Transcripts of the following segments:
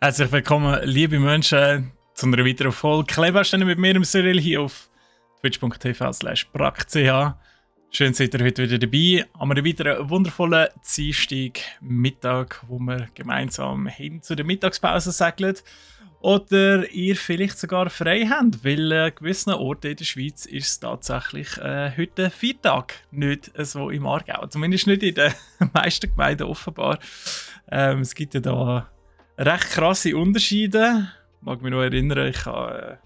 Herzlich willkommen, liebe Menschen, zu einer weiteren Folge Klebersteine mit mir im Cyril hier auf twitch.tv/brack.ch. Schön seid ihr heute wieder dabei an einem weiteren wundervollen Dienstag-Mittag, wo wir gemeinsam hin zu der Mittagspause segeln. Oder ihr vielleicht sogar frei habt, weil an gewissen Orten in der Schweiz ist es tatsächlich heute Feiertag, nicht so im Aargau. Zumindest nicht in den meisten Gemeinden offenbar. Es gibt ja da recht krasse Unterschiede. Ich mag mich noch erinnern, ich habe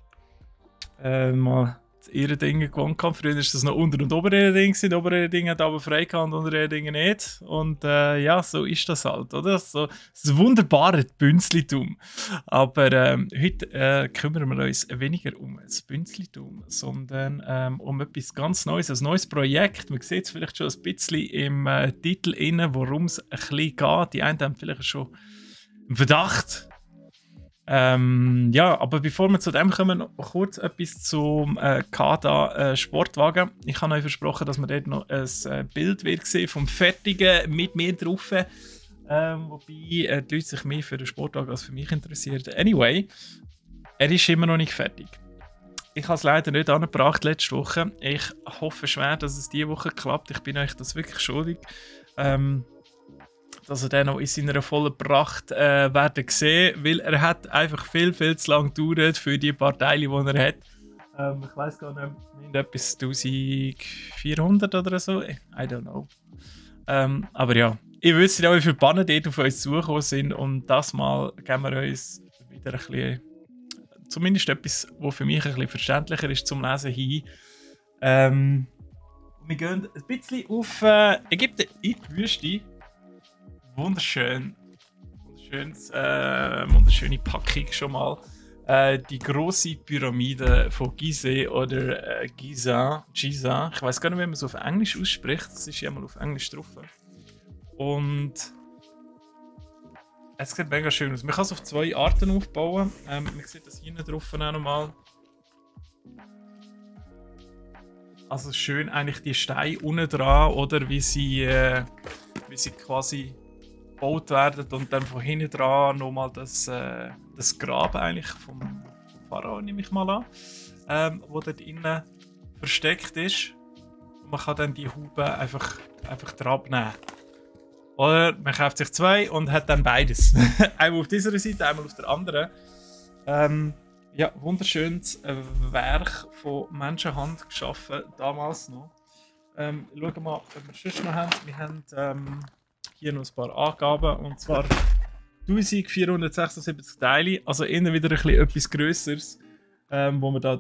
mal in Ehredingen gewohnt. Früher war das noch Unter- und Ober-Ehreding. Ober-Ehreding hat aber frei gehabt und Unter-Ehredingen nicht. Und ja, so ist das halt, oder? So, das wunderbare Bünzlitum. Aber heute kümmern wir uns weniger um das Bünzlitum, sondern um etwas ganz Neues, ein neues Projekt. Man sieht es vielleicht schon ein bisschen im Titel, worum es ein bisschen geht. Die einen haben vielleicht schon im Verdacht. Ja, aber bevor wir zu dem kommen, noch kurz etwas zum Kada Sportwagen. Ich habe euch versprochen, dass man dort noch ein Bild wird sehen vom Fertigen mit mir drauf. Wobei die Leute sich mehr für den Sportwagen als für mich interessieren. Anyway, er ist immer noch nicht fertig. Ich habe es leider nicht angebracht letzte Woche. Ich hoffe schwer, dass es diese Woche klappt. Ich bin euch das wirklich schuldig. Dass er dann noch in seiner vollen Pracht werden sehen, weil er hat einfach viel zu lang gedauert für die paar Teile, die er hat. Ich weiß gar nicht, etwas 1400 oder so, I don't know. Aber ja, ich wüsste auch, wie viele Pannen dort auf uns zugekommen sind und das Mal geben wir uns wieder ein bisschen, zumindest etwas, was für mich ein bisschen verständlicher ist zum Lesen hin. Wir gehen ein bisschen auf Ägypten in die Wüste. Wunderschöne Packung schon mal. Die große Pyramide von Gizeh oder Giza. Ich weiß gar nicht, wie man es auf Englisch ausspricht. Das ist ja mal auf Englisch drauf. Und es sieht mega schön aus. Man kann es auf zwei Arten aufbauen. Man sieht das hier drauf auch nochmal. Also schön eigentlich die Steine unten dran, oder wie sie quasi gebaut werden und dann von hinten dran nochmal das Grab eigentlich vom Pharao, nehme ich mal an, wo dort innen versteckt ist. Und man kann dann die Haube einfach dran nehmen. Oder man kauft sich zwei und hat dann beides. Einmal auf dieser Seite, einmal auf der anderen. Ja, wunderschönes Werk von Menschenhand geschaffen, damals noch. Schauen wir mal, ob wir es sonst noch haben. Wir haben hier noch ein paar Angaben, und zwar 1476 Teile, also immer wieder ein bisschen etwas Grösseres, wo wir da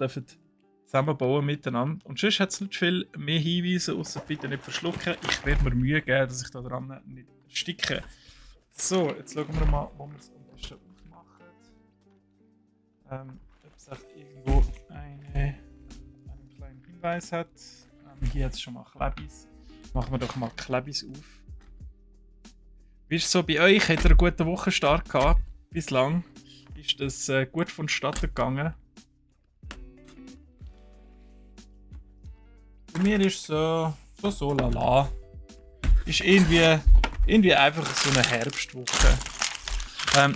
zusammenbauen miteinander. Und sonst hat es nicht viel mehr Hinweise, außer bitte nicht verschlucken. Ich werde mir Mühe geben, dass ich da dran nicht ersticke. So, jetzt schauen wir mal, wo wir es am besten aufmachen. Ob es irgendwo einen kleinen Hinweis hat. Hier hat es schon mal Klebis. Machen wir doch mal Klebis auf. Wie ist es so bei euch? Habt ihr einen guten Wochenstart gehabt? Bislang? Ist das gut vonstatten gegangen? Bei mir ist es so lala. Ist irgendwie einfach so eine Herbstwoche.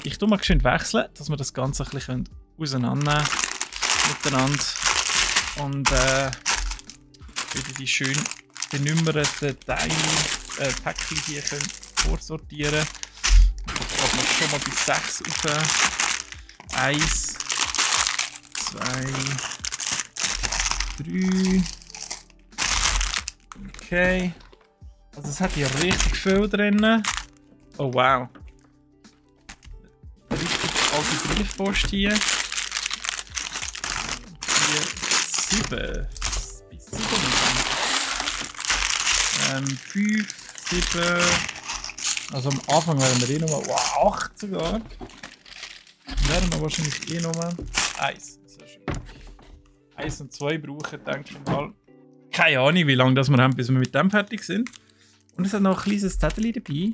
Ich tue mal geschwind wechseln, dass wir das Ganze ein bisschen auseinandernehmen miteinander. Und wieder die schön benummerten Päckchen hier können vorsortieren. Ich habe schon mal bis 6 auf. 1, 2, 3. Okay. Also es hat hier richtig viel drin. Oh wow. Richtig alte Briefpost hier. Hier 7. Bis 7. 5, 7. Also am Anfang werden wir nochmal 8 sogar. Werden wir wahrscheinlich nochmal 1. Sehr schön. 1 und 2 brauchen, denke ich mal. Keine Ahnung, wie lange das wir haben, bis wir mit dem fertig sind. Und es hat noch ein kleines Zettel dabei.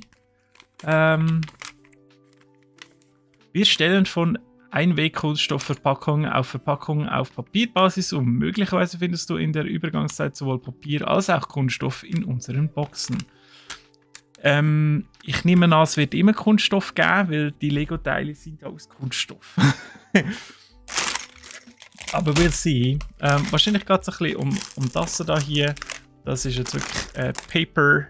Wir stellen von Einwegkunststoffverpackungen auf Papierbasis und möglicherweise findest du in der Übergangszeit sowohl Papier als auch Kunststoff in unseren Boxen. Ich nehme an, es wird immer Kunststoff geben, weil die Lego-Teile sind ja aus Kunststoff. Aber we'll see. Wahrscheinlich geht es ein bisschen um das hier. Das ist jetzt wirklich Paper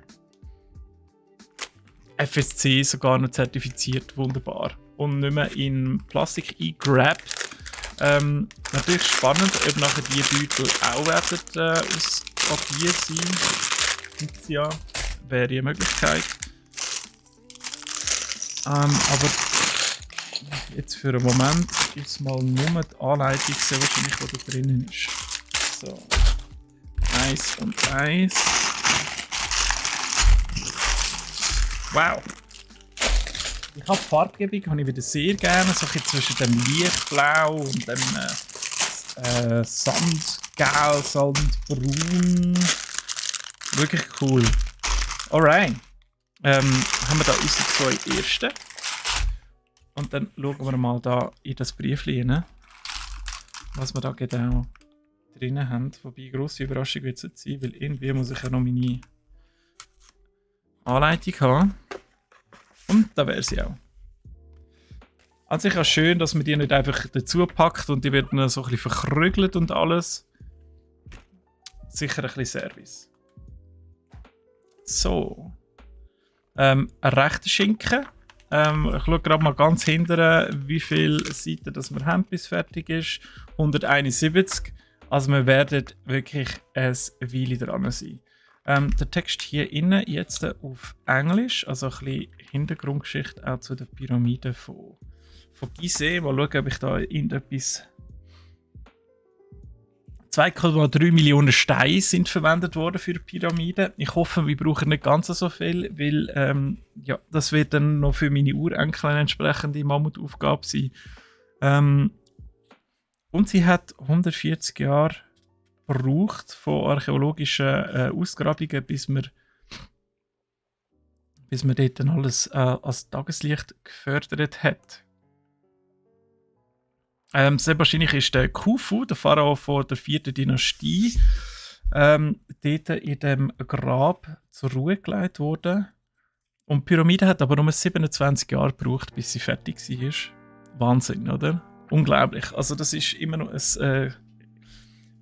FSC, sogar noch zertifiziert, wunderbar. Und nicht mehr in Plastik eingerappt. Natürlich spannend, ob nachher die Beutel auch werden aus Papier sein. Ja, wäre eine Möglichkeit. Aber jetzt für einen Moment ist mal nur die Anleitung, sehr wahrscheinlich, die da drinnen ist. So. 1 und 1. Wow! Ich habe die Farbgebung habe ich wieder sehr gerne, so ein zwischen dem Lichtblau und dem Sandgelb, Sandbraun. Wirklich cool. Alright. Haben wir da unsere 2 ersten. Und dann schauen wir mal da in das Briefchen rein, was wir da genau drin haben. Wobei, grosse Überraschung wird es nicht sein, weil irgendwie muss ich ja noch meine Anleitung haben. Und da wäre sie auch. An sich auch schön, dass man die nicht einfach dazu packt und die werden so ein bisschen verkrügelt und alles. Sicher ein bisschen Service. So. Ein rechter Schinken. Ich schaue gerade mal ganz hinten, wie viele Seiten das wir haben, bis fertig ist. 171. Also wir werden wirklich ein Weile dran sein. Der Text hier innen jetzt auf Englisch, also ein bisschen Hintergrundgeschichte auch zu den Pyramiden von Gizeh. Mal schauen, ob ich da irgendetwas... 2,3 Millionen Steine sind verwendet worden für die Pyramiden. Ich hoffe, wir brauchen nicht ganz so viel, weil ja, das wird dann noch für meine Urenkel eine entsprechende Mammutaufgabe sein. Und sie hat 140 Jahre gebraucht von archäologischen Ausgrabungen, bis man dort dann alles als Tageslicht gefördert hat. Sehr wahrscheinlich ist der Khufu, der Pharao von der 4. Dynastie, dort in dem Grab zur Ruhe gelegt worden. Und die Pyramide hat aber nur 27 Jahre gebraucht, bis sie fertig war. Wahnsinn, oder? Unglaublich. Also das ist immer noch ein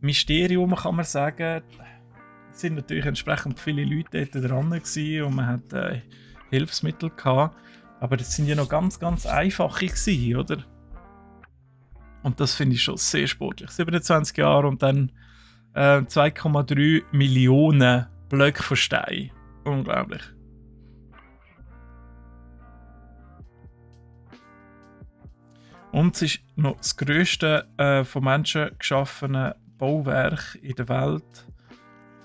Mysterium, kann man sagen. Es sind natürlich entsprechend viele Leute dort dran gewesen und man hat Hilfsmittel gehabt. Aber das sind ja noch ganz, ganz einfache gewesen, oder? Und das finde ich schon sehr sportlich. 27 Jahre und dann 2,3 Millionen Blöcke von Stein. Unglaublich. Und es ist noch das grösste von Menschen geschaffene Bauwerk in der Welt,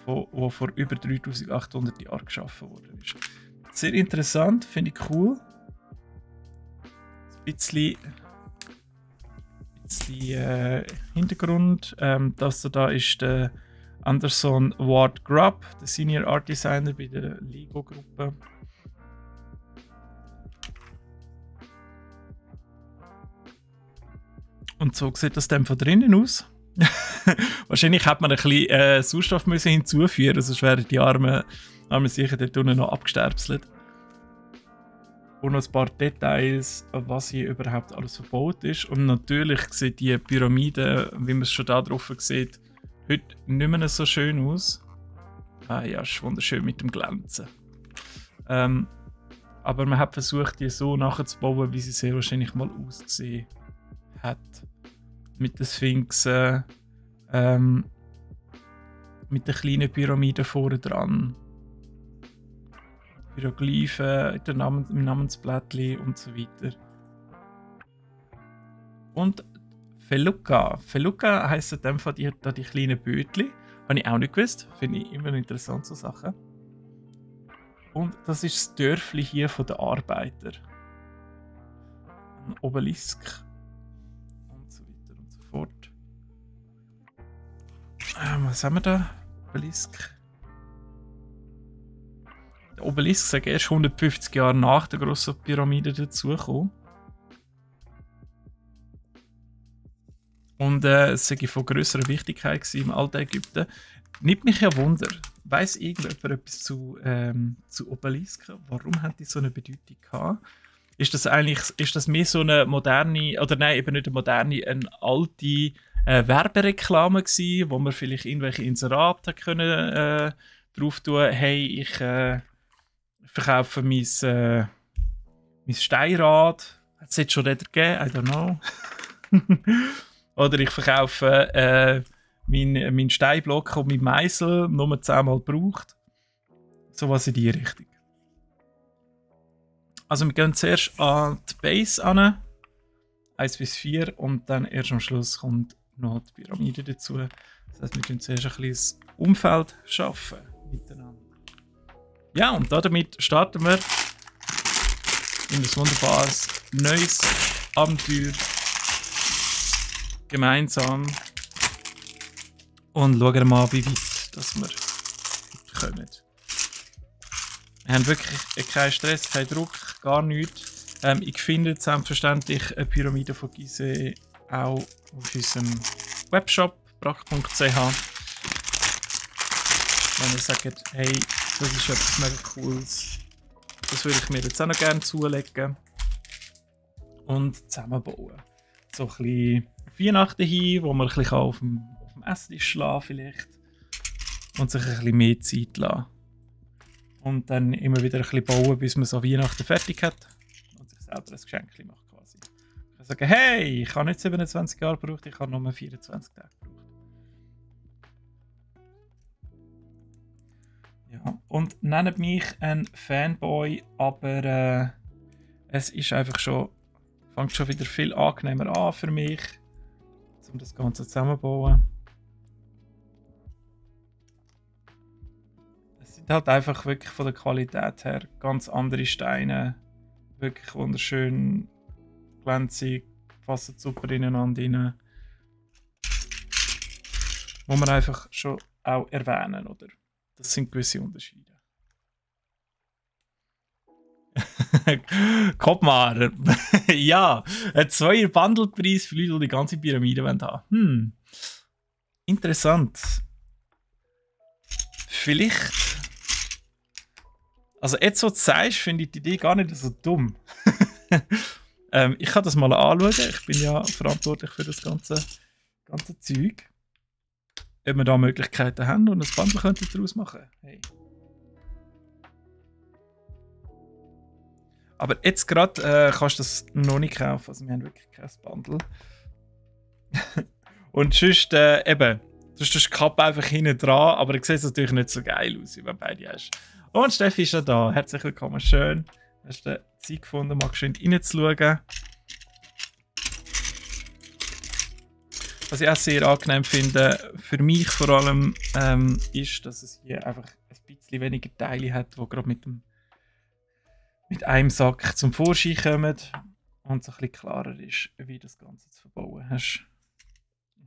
das vor über 3800 Jahren geschaffen wurde. Sehr interessant, finde ich cool. Ein bisschen Hintergrund. Das da ist der Anderson Ward Grubb, der Senior Art Designer bei der Lego-Gruppe. Und so sieht das dann von drinnen aus. Wahrscheinlich hätte man ein bisschen Sauerstoff hinzufügen, sonst wären die Arme sicher dort unten noch abgesterpselt. Und noch ein paar Details, was hier überhaupt alles verbaut ist. Und natürlich sieht die Pyramide, wie man es schon da drauf sieht, heute nicht mehr so schön aus. Ah ja, ist wunderschön mit dem Glänzen. Aber man hat versucht, die so nachzubauen, wie sie sehr wahrscheinlich mal ausgesehen hat. Mit den Sphinxen, mit den kleinen Pyramiden vorne dran. Hieroglyphen, im Namensblättchen und so weiter. Und Felucca. Felucca heisst in dem Fall die kleinen Bötchen. Habe ich auch nicht gewusst. Finde ich immer interessant, so Sachen. Und das ist das Dörfli hier von den Arbeiter. Ein Obelisk. Und so weiter und so fort. Was haben wir da? Obelisk. Der Obelisk ist erst 150 Jahre nach der grossen Pyramide dazugekommen. Und es sei von grösserer Wichtigkeit im alten Ägypten. Nimmt mich ja Wunder. weiss irgendjemand etwas zu Obelisken? Warum haben die so eine Bedeutung gehabt? Ist das mehr so eine moderne, oder nein, eben nicht eine moderne, eine alte Werbereklame gewesen, wo man vielleicht irgendwelche Inserate können drauf tun, hey, ich verkaufe mein Steinrad, hat es jetzt schon Räder gegeben? I don't know. Oder ich verkaufe meinen Steinblock und meinen Meißel nur 10-mal gebraucht. Sowas in die Richtung. Also wir gehen zuerst an die Base an, 1 bis 4, und dann erst am Schluss kommt noch die Pyramide dazu. Das heisst, wir tun zuerst ein kleines Umfeld schaffen miteinander. Ja, und damit starten wir in ein wunderbares neues Abenteuer gemeinsam und schauen mal, wie weit dass wir kommen. Wir haben wirklich keinen Stress, keinen Druck, gar nichts. Ich finde selbstverständlich eine Pyramide von Gizeh auch auf unserem Webshop brack.ch. Wenn ihr sagt, hey, das ist etwas mega Cooles, das würde ich mir jetzt auch noch gerne zulegen und zusammenbauen. So ein bisschen auf Weihnachten hin, wo man ein bisschen auf dem Esstisch schlafen vielleicht und sich ein bisschen mehr Zeit lassen. Und dann immer wieder ein bisschen bauen, bis man so Weihnachten fertig hat und sich selber ein Geschenk macht quasi. Ich kann sagen, hey, ich habe nicht 27 Jahre gebraucht, ich habe nur 24 Tage gebraucht. Ja, und nennt mich ein Fanboy, aber es ist einfach schon, fängt schon wieder viel angenehmer an für mich, um das Ganze zusammenzubauen. Halt einfach wirklich von der Qualität her ganz andere Steine, wirklich wunderschön, glänzig, passen super ineinander rein. Wo man einfach schon auch erwähnen, oder? Das sind gewisse Unterschiede. Kopfmacher. Ja, ein 2er Bundlepreis für Leute, die die ganze Pyramide haben. Interessant. Vielleicht. Also jetzt, wo du sagst, finde ich die Idee gar nicht so dumm. Ich kann das mal anschauen. Ich bin ja verantwortlich für das ganze Zeug. Ob wir da Möglichkeiten haben und ein Bundle könnten daraus machen. Hey. Aber jetzt gerade kannst du das noch nicht kaufen. Also wir haben wirklich kein Bundle. Und sonst eben, du hast die Kappe einfach hinten dran, aber es sieht natürlich nicht so geil aus, wie wenn beide hast. Und Steffi ist ja da. Herzlich willkommen. Schön. Hast du Zeit gefunden, mal schön reinzuschauen. Was ich auch sehr angenehm finde, für mich vor allem, ist, dass es hier einfach ein bisschen weniger Teile hat, die gerade mit einem Sack zum Vorschein kommen und so ein bisschen klarer ist, wie das Ganze zu verbauen hast.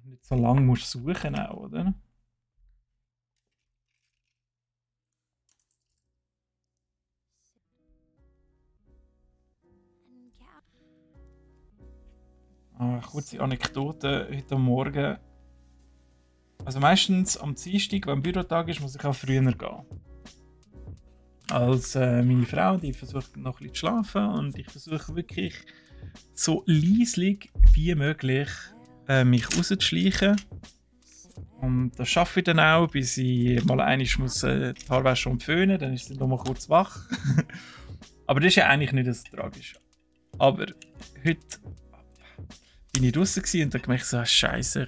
Nicht so lange musst du suchen auch, oder? Kurze Anekdote heute Morgen. Also meistens am Dienstag, wenn Bürotag ist, muss ich auch früher gehen. Als meine Frau, die versucht noch ein bisschen zu schlafen und ich versuche wirklich so leislich wie möglich mich rauszuschleichen. Und das schaffe ich dann auch, bis ich mal einmal muss die Haarwäsche föhnen, dann ist sie noch mal kurz wach. Aber das ist ja eigentlich nicht so tragisch. Aber heute bin ich draußen und dann gemerkt, so, Scheiße,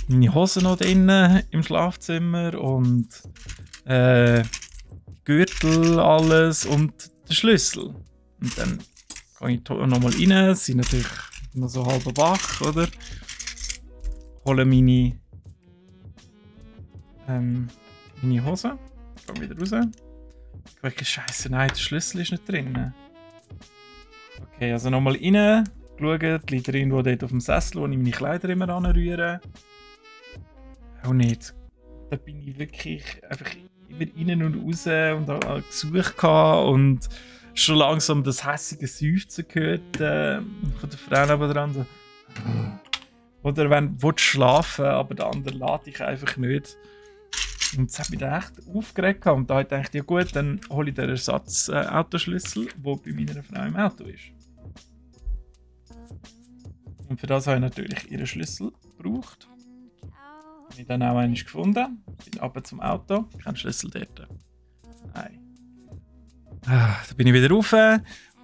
meine Hosen noch drinnen im Schlafzimmer und Gürtel, alles und der Schlüssel. Und dann gehe ich nochmal rein, sind natürlich noch so halb wach, oder? Hole meine Hosen, gehe wieder raus. Ich merke, Scheiße, nein, der Schlüssel ist nicht drin. Okay, also nochmal rein. Schauen, die liegt irgendwo dort auf dem Sessel, wo ich meine Kleider immer anrühre. Auch nicht. Da bin ich wirklich einfach immer rein und raus und habe gesucht und schon langsam das hässige Seufzen gehört von der Frau nebenan. So. Oder wenn du schlafen, aber der andere lässt dich einfach nicht. Und das hat mich dann echt aufgeregt. Und da dachte ich, ja gut, dann hole ich den Ersatz-Autoschlüssel, der bei meiner Frau im Auto ist. Und für das habe ich natürlich ihren Schlüssel gebraucht. Habe ich dann auch einen gefunden. Bin runter zum Auto. Kein Schlüssel dort. Nein. Da bin ich wieder rauf.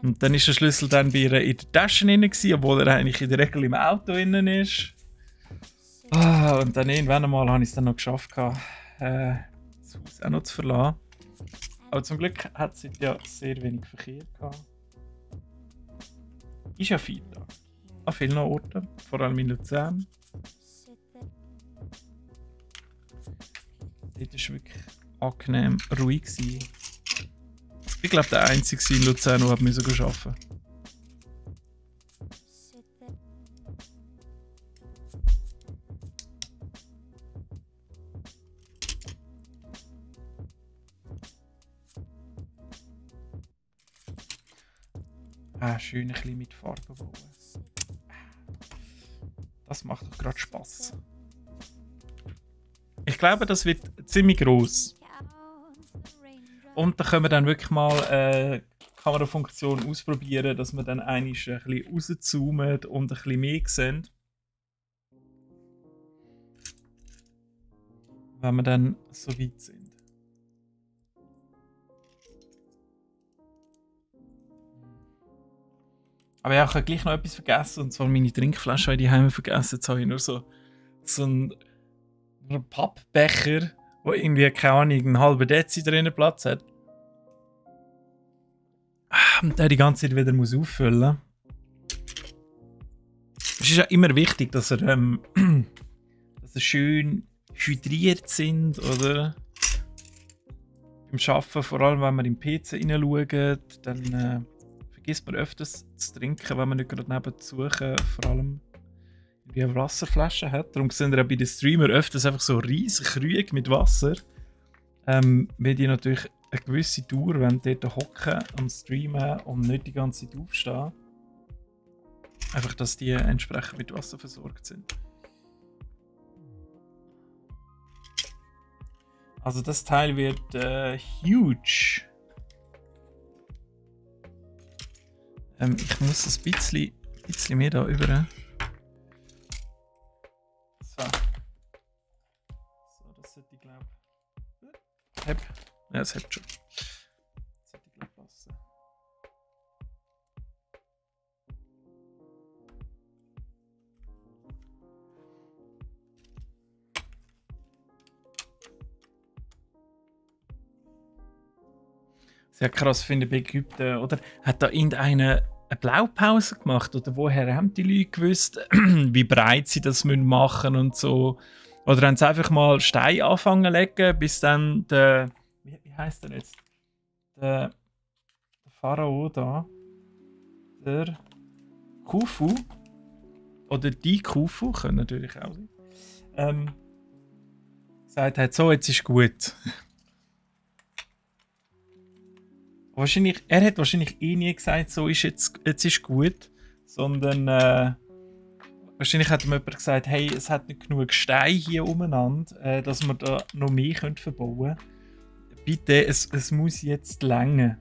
Und dann ist der Schlüssel dann bei ihr in der Tasche drin, obwohl er eigentlich in der Regel im Auto drin ist. Und dann irgendwann einmal habe ich es dann noch geschafft, das Haus auch noch zu verlassen. Aber zum Glück hat es ja sehr wenig Verkehr gehabt. Ist ja viel da. An vielen Orten, vor allem in Luzern. Dort war es wirklich angenehm ruhig. Ich glaube, der Einzige in Luzern, der arbeiten musste. Schön ein bisschen mit Farben bauen. Das macht doch gerade Spass. Ich glaube, das wird ziemlich gross. Und da können wir dann wirklich mal Kamerafunktion ausprobieren, dass wir dann ein bisschen rauszoomen und ein bisschen mehr sehen. Wenn wir dann so weit sind. Aber ja, ich habe gleich noch etwas vergessen, und zwar meine Trinkflasche habe ich daheim vergessen. Jetzt habe ich nur so einen Pappbecher, wo irgendwie, keine Ahnung, einen halben Dezi drinnen Platz hat. Und der die ganze Zeit wieder muss auffüllen. Es ist ja immer wichtig, dass er schön hydriert sind, oder? Beim Arbeiten, vor allem wenn man im PC hineinschaut, dann vergisst man öfters zu trinken, wenn man nicht gerade nebenzu vor allem wie eine Wasserflasche hat. Darum sehen wir auch bei den Streamern öfters einfach so riesig Krüge mit Wasser. Weil die natürlich eine gewisse Dauer, wenn die dort hocken am Streamen und nicht die ganze Zeit aufstehen. Einfach, dass die entsprechend mit Wasser versorgt sind. Also das Teil wird huge. Ich muss ein bisschen mehr da über. So, das sollte ich glaube ich. Ja, das hebt schon. Das sollte ich glaube passen. Sehr krass finde ich bei Ägypten, oder? Hat da irgendeiner eine Blaupause gemacht? Oder woher haben die Leute gewusst, wie breit sie das machen müssen und so? Oder haben sie einfach mal Steine angefangen zu legen, bis dann der. Wie heisst der jetzt? Der Pharao da. Der Khufu. Oder die Khufu, können natürlich auch sein. Gesagt hat, so, jetzt ist gut. Wahrscheinlich, er hat wahrscheinlich nie gesagt, so ist jetzt ist gut, sondern wahrscheinlich hat ihm jemand gesagt, hey, es hat nicht genug Steine hier umeinander, dass wir da noch mehr verbauen können. Bitte, es muss jetzt länger.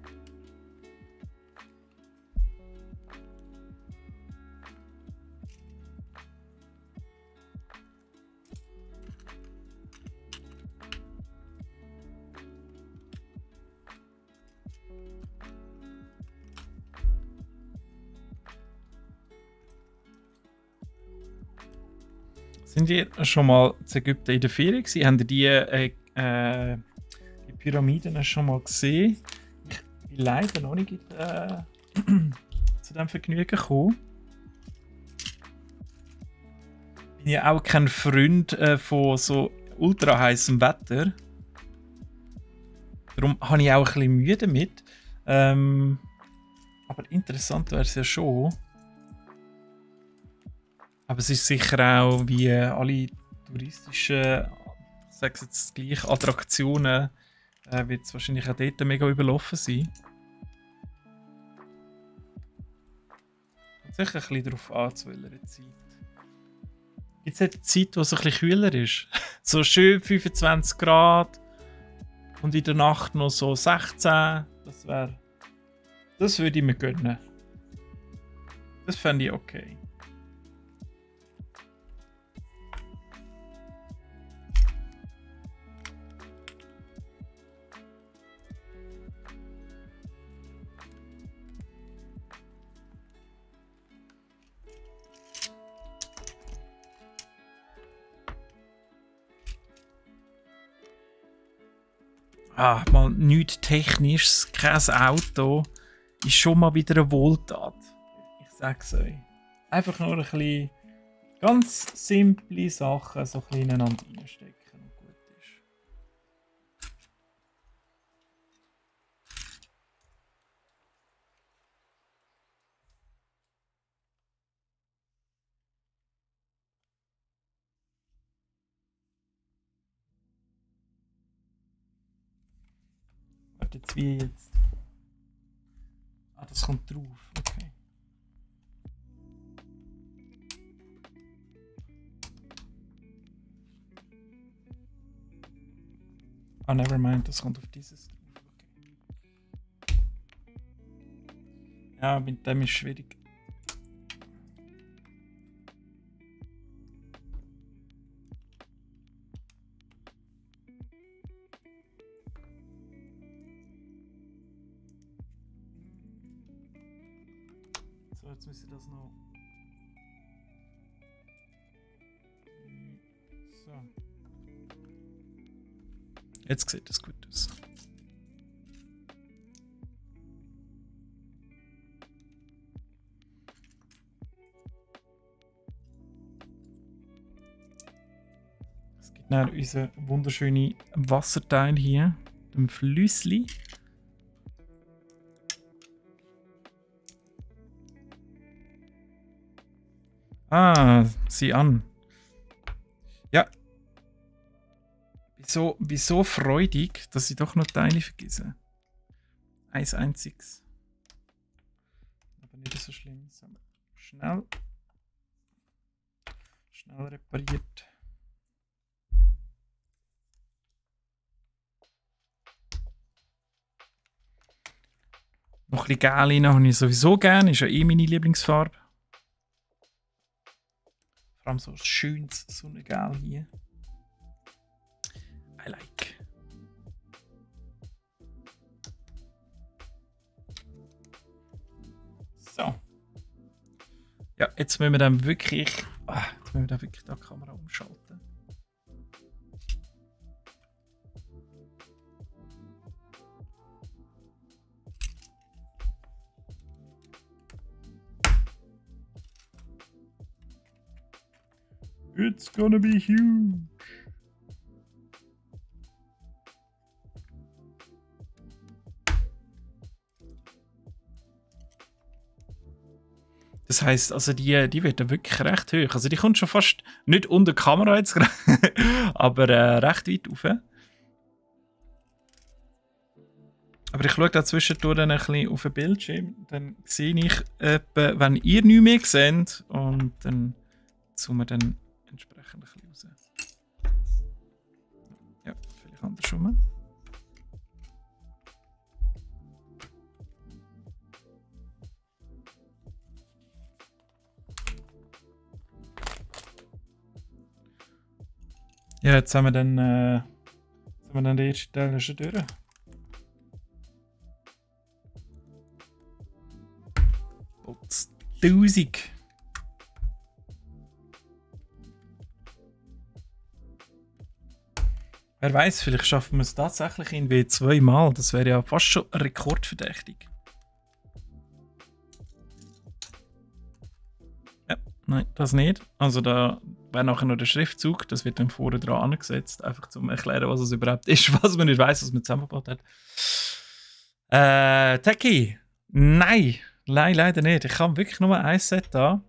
Sind ihr schon mal in Ägypten in der Ferien gewesen? Habt ihr die Pyramiden schon mal gesehen? Ich bin leider noch nicht zu diesem Vergnügen gekommen. Ich bin ja auch kein Freund von so ultra heißem Wetter. Darum habe ich auch ein bisschen Mühe damit. Aber interessant wäre es ja schon. Aber es ist sicher auch wie alle touristischen, ich sage jetzt gleich, Attraktionen, wird es wahrscheinlich auch dort mega überlaufen sein. Kommt sicher ein bisschen darauf an, zu welcher Zeit. Jetzt hat die Zeit, wo es ein bisschen kühler ist. So schön 25 Grad und in der Nacht noch so 16. Das würde ich mir gönnen. Das fände ich okay. Mal nichts Technisches, kein Auto, ist schon mal wieder eine Wohltat. Ich sag's euch. Einfach nur ein bisschen ganz simple Sachen so ein bisschen ineinander reinstecken und gut ist. Warte, jetzt wie jetzt? Das kommt drauf, okay. Nevermind, das kommt auf dieses drauf, okay. Ja, mit dem ist schwierig. Jetzt müsste das noch. So. Jetzt sieht das gut aus. Es gibt dann unseren wunderschönen Wasserteil hier, dem Flüssli. Sieh an. Ja. Wieso freudig, dass ich doch noch Teile vergesse. Eins einziges. Aber nicht so schlimm. Schnell repariert. Noch ein bisschen Gel rein habe ich sowieso gerne. Ist ja eh meine Lieblingsfarbe. Vor allem so ein schönes Sonnengel hier. I like. So. Ja, jetzt müssen wir dann wirklich. Jetzt müssen wir dann wirklich die Kamera umschalten. It's gonna be huge. Das heisst, also die wird wirklich recht hoch. Also die kommt schon fast nicht unter die Kamera jetzt gerade, aber recht weit rauf. Aber ich schaue da zwischendurch ein bisschen auf den Bildschirm. Dann sehe ich etwa, wenn ihr nichts mehr seht. Und dann zoomen wir dann entsprechend ein bisschen raus. Ja, vielleicht andersrum. Ja, jetzt haben wir dann den ersten Teil schon durch. Ups, 1000. Wer weiß, vielleicht schaffen wir es tatsächlich irgendwie 2-mal. Das wäre ja fast schon rekordverdächtig. Ja, nein, das nicht. Also da wäre nachher noch der Schriftzug. Das wird dann vorne dran angesetzt. Einfach zum erklären, was es überhaupt ist, was man nicht weiß, was man zusammengebaut hat. Techie? Nein, leider nicht. Ich habe wirklich nur ein Set da.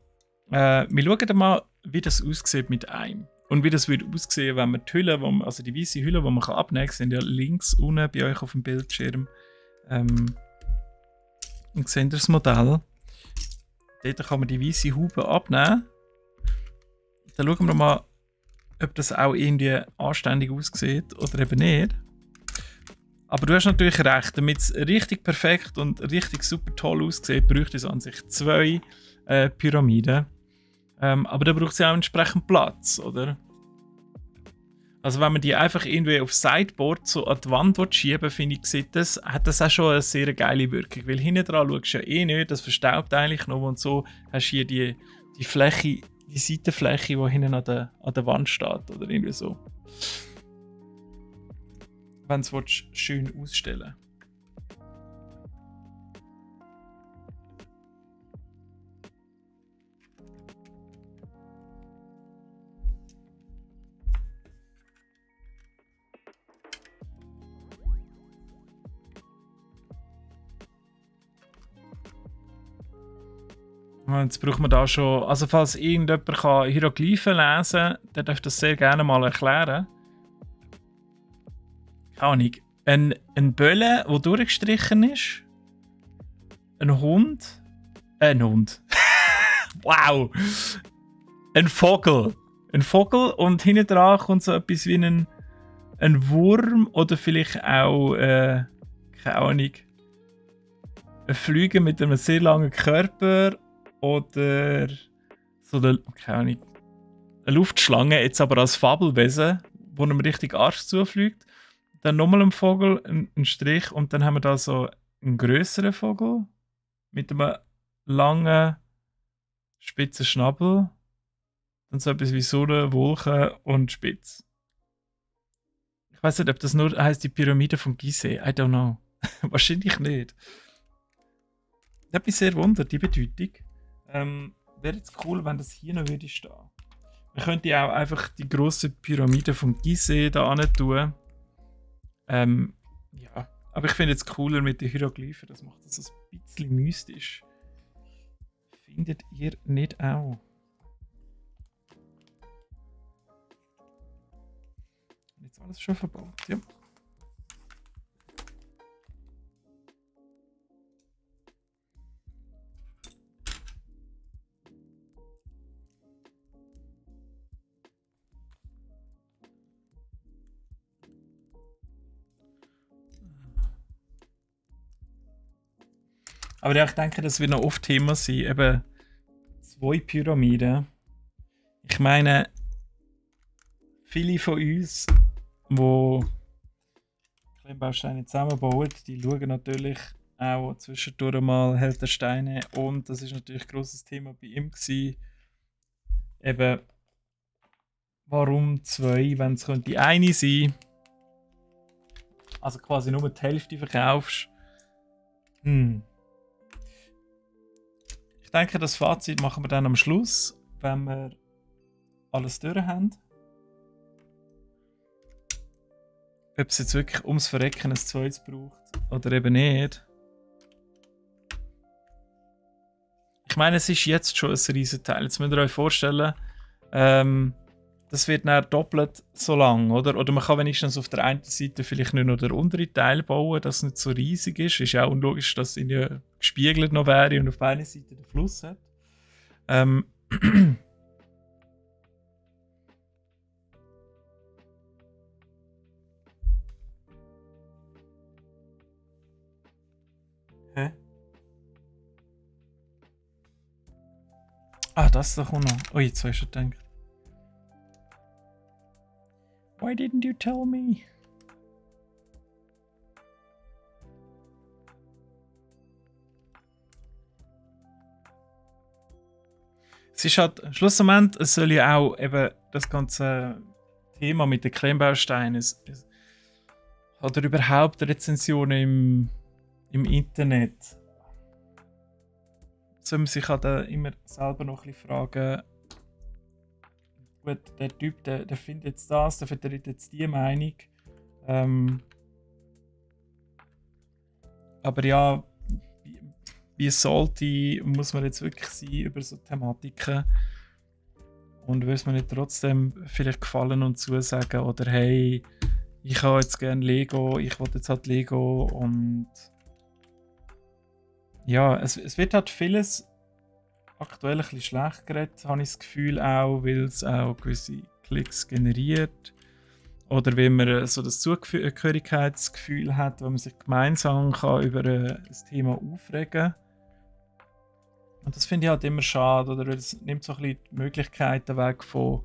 Wir schauen mal, wie das aussieht mit einem. Und wie das würde aussehen, wenn man die Hülle, also die weiße Hülle, die man abnehmen kann, sind ja links unten bei euch auf dem Bildschirm. Und seht ihr das Modell? Dort kann man die weiße Haube abnehmen. Dann schauen wir mal, ob das auch irgendwie anständig aussieht oder eben nicht. Aber du hast natürlich recht, damit es richtig perfekt und richtig super toll aussieht, bräuchte es an sich 2 Pyramiden. Aber da braucht es ja auch entsprechend Platz, oder? Also wenn man die einfach irgendwie auf Sideboard so an die Wand schieben, finde ich, hat das auch schon eine sehr geile Wirkung. Weil hinten dran schaust du ja eh nicht, das verstaubt eigentlich noch und so hast du hier die Fläche, die Seitenfläche, die hinten an der Wand steht oder irgendwie so. Wenn du es schön ausstellen willst. Jetzt braucht man da schon, also falls irgendjemand kann Hieroglyphen lesen kann, der darf das sehr gerne mal erklären. Keine Ahnung. Ein Bölle, der durchgestrichen ist. Ein Hund. Ein Hund. Wow! Ein Vogel. Ein Vogel und hinten dran kommt so etwas wie ein Wurm oder vielleicht auch, keine Ahnung, ein Flüge mit einem sehr langen Körper. Oder so eine, keine Ahnung, eine Luftschlange, jetzt aber als Fabelwesen, wo einem richtig Arsch zufliegt. Dann nochmal ein Vogel, ein Strich und dann haben wir da so einen grösseren Vogel mit einem langen, spitzen Schnabel. Dann so etwas wie Sonne, Wolke und Spitz. Ich weiß nicht, ob das nur heisst die Pyramide von Gizeh. I don't know. Wahrscheinlich nicht. Das hat mich sehr wundert, die Bedeutung. Wäre jetzt cool, wenn das hier noch würde stehen. Man könnte ja auch einfach die grosse Pyramide von Gizeh da hin tun. Ja, aber ich finde es cooler mit den Hieroglyphen. Das macht das ein bisschen mystisch. Findet ihr nicht auch? Jetzt alles schon verbaut, ja. Aber ja, ich denke, das wird noch oft Thema sein. Eben 2 Pyramiden. Ich meine, viele von uns, die Klemmbausteine zusammenbauen, die schauen natürlich auch zwischendurch mal Held der Steine. Und das ist natürlich ein grosses Thema bei ihm gewesen. Eben, warum 2, wenn es könnte eine sein? Also quasi nur die Hälfte verkaufst. Ich denke, das Fazit machen wir dann am Schluss, wenn wir alles durch haben. Ob es jetzt wirklich ums Verrecken ein zweites braucht oder eben nicht. Ich meine, es ist jetzt schon ein Riesenteil. Jetzt müsst ihr euch vorstellen, das wird dann doppelt so lang, oder? Oder man kann wenigstens auf der einen Seite vielleicht nicht nur den unteren Teil bauen, dass es nicht so riesig ist. Ist ja auch unlogisch, dass es ja gespiegelt noch wäre und auf einer Seite den Fluss hat. Hä? Ah, das doch auch noch. Oh, jetzt habe ich schon gedacht. Why didn't you tell me? Es ist halt, schlussendlich, es soll ja auch eben das ganze Thema mit den Klemmbausteinen oder überhaupt Rezensionen im Internet. Soll man sich halt immer selber noch ein bisschen fragen, gut, der Typ, der findet jetzt das, der vertritt jetzt die Meinung. Aber ja, wie salty muss man jetzt wirklich sein über so Thematiken? Und will es mir nicht trotzdem vielleicht gefallen und zusagen? Oder hey, ich habe jetzt gerne Lego, ich will jetzt halt Lego und ja, es wird halt vieles aktuell ein bisschen schlecht geredet, habe ich das Gefühl auch, weil es auch gewisse Klicks generiert. Oder wenn man so das Zugehörigkeitsgefühl hat, wenn man sich gemeinsam kann über ein Thema aufregen kann. Und das finde ich halt immer schade, oder? Weil es nimmt so ein bisschen die Möglichkeiten weg von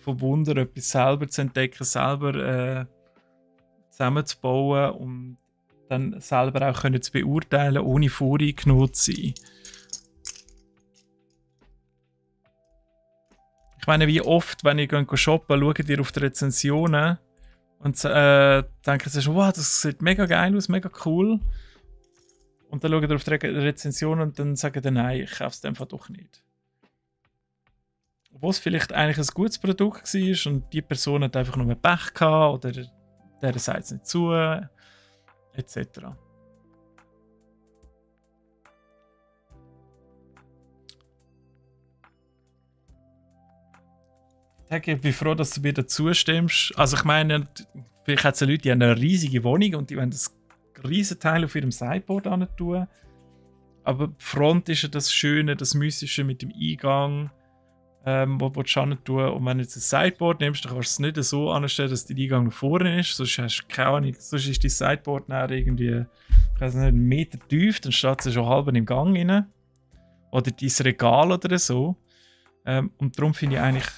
Wunder, etwas selber zu entdecken, selber zusammenzubauen und dann selber auch können zu beurteilen, ohne voreingenommen zu sein. Ich meine, wie oft, wenn ihr shoppen geht, schaut ihr auf die Rezensionen und denkt sich, wow, das sieht mega geil aus, mega cool. Und dann schaut ihr auf die Rezension und dann sagt ihr, nein, ich kaufe es einfach doch nicht. Obwohl es vielleicht eigentlich ein gutes Produkt war und die Person hat einfach nur Pech gehabt oder der sagt es nicht zu, etc. Ich bin froh, dass du mir dazu stimmst. Also ich meine, vielleicht hat es Leute, die haben eine riesige Wohnung und die wollen das riesen Teil auf ihrem Sideboard hin tun. Aber die Front ist ja das Schöne, das Mystische mit dem Eingang, wo du hin tun. Und wenn du jetzt ein Sideboard nimmst, dann kannst du es nicht so anstellen, dass der Eingang nach vorne ist. Sonst hast du keine Ahnung, sonst ist dein Sideboard dann irgendwie, ich weiß nicht, einen Meter tief, dann steht es schon halb im Gang rein. Oder dein Regal oder so. Und darum finde ich eigentlich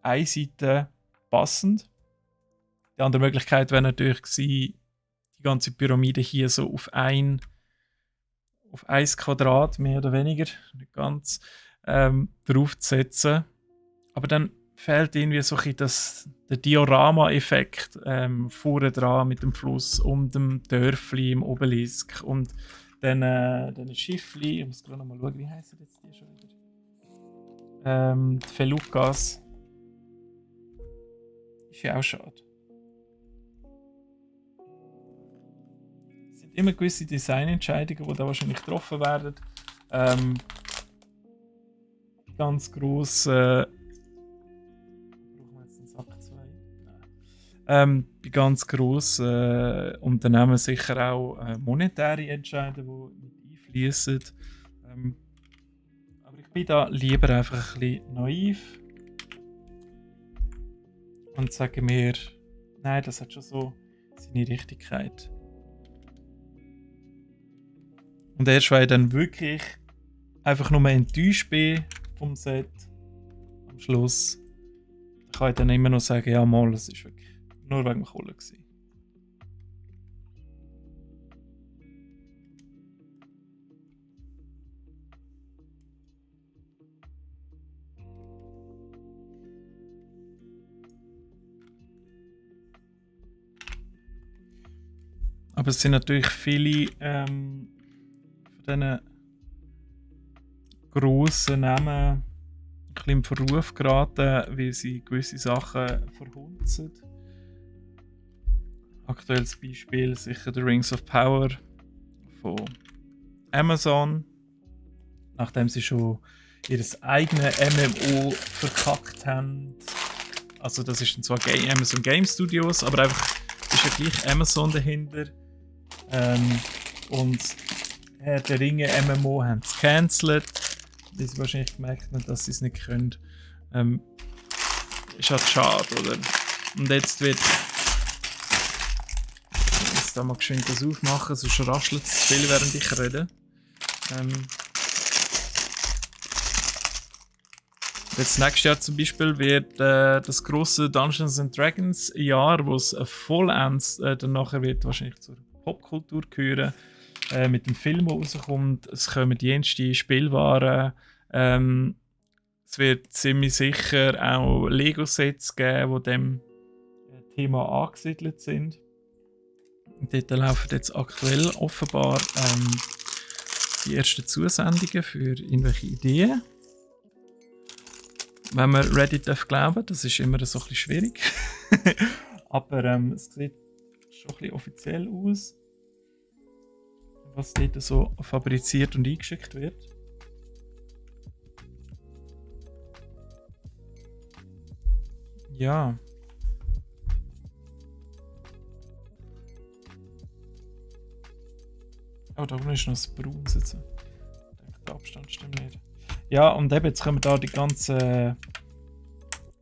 eine Seite passend. Die andere Möglichkeit wäre natürlich gewesen, die ganze Pyramide hier so auf ein Quadrat, mehr oder weniger, nicht ganz, draufzusetzen. Aber dann fehlt irgendwie so ein bisschen der Diorama-Effekt vorne dran mit dem Fluss und dem Dörfli im Obelisk und den Schiffli. Ich muss gerade noch mal schauen, wie heißen jetzt die schon wieder? Die Felucas. Ist ja auch schade. Es sind immer gewisse Designentscheidungen, die da wahrscheinlich getroffen werden. Ganz gross. Brauchen wir jetzt einen Sack 2? Nein. Bei ganz grossen Unternehmen sicher auch monetäre Entscheidungen, die mit einfließen. Aber ich bin da lieber einfach ein bisschen naiv. Und sage mir, nein, das hat schon so seine Richtigkeit. Und erst wenn ich dann wirklich einfach nur enttäuscht bin vom Set am Schluss, dann kann ich dann immer noch sagen, ja mal, das ist wirklich nur wegen dem Kohle gewesen. Aber es sind natürlich viele von diesen grossen Namen ein bisschen im Verruf geraten, weil sie gewisse Sachen verhunzen. Aktuelles Beispiel sicher The Rings of Power von Amazon. Nachdem sie schon ihr eigenes MMO verkackt haben. Also das ist dann zwar Amazon Game Studios, aber einfach ist ja gleich Amazon dahinter. Und Herr der Ringe MMO haben es gecancelt, weil sie wahrscheinlich gemerkt haben, dass sie es nicht können. Ist halt schade, oder? Und jetzt wird jetzt da mal geschwind das aufmachen, sonst raschelt es zu viel, während ich rede. Jetzt nächstes Jahr zum Beispiel wird das grosse Dungeons and Dragons Jahr, wo es vollends dann nachher wird wahrscheinlich zur Popkultur gehören, mit dem Film, der rauskommt. Es kommen jenste Spielwaren. Es wird ziemlich sicher auch Lego-Sets geben, die dem Thema angesiedelt sind. Und dort laufen jetzt aktuell offenbar die ersten Zusendungen für irgendwelche Ideen. Wenn man Reddit glauben darf, das ist immer so ein bisschen schwierig. Aber es sieht schon ein bisschen offiziell aus, was dort so fabriziert und eingeschickt wird. Ja. Oh, da oben ist noch das Braun sitzen. Ich denke, der Abstand stimmt nicht. Ja, und eben, jetzt kommen da die ganzen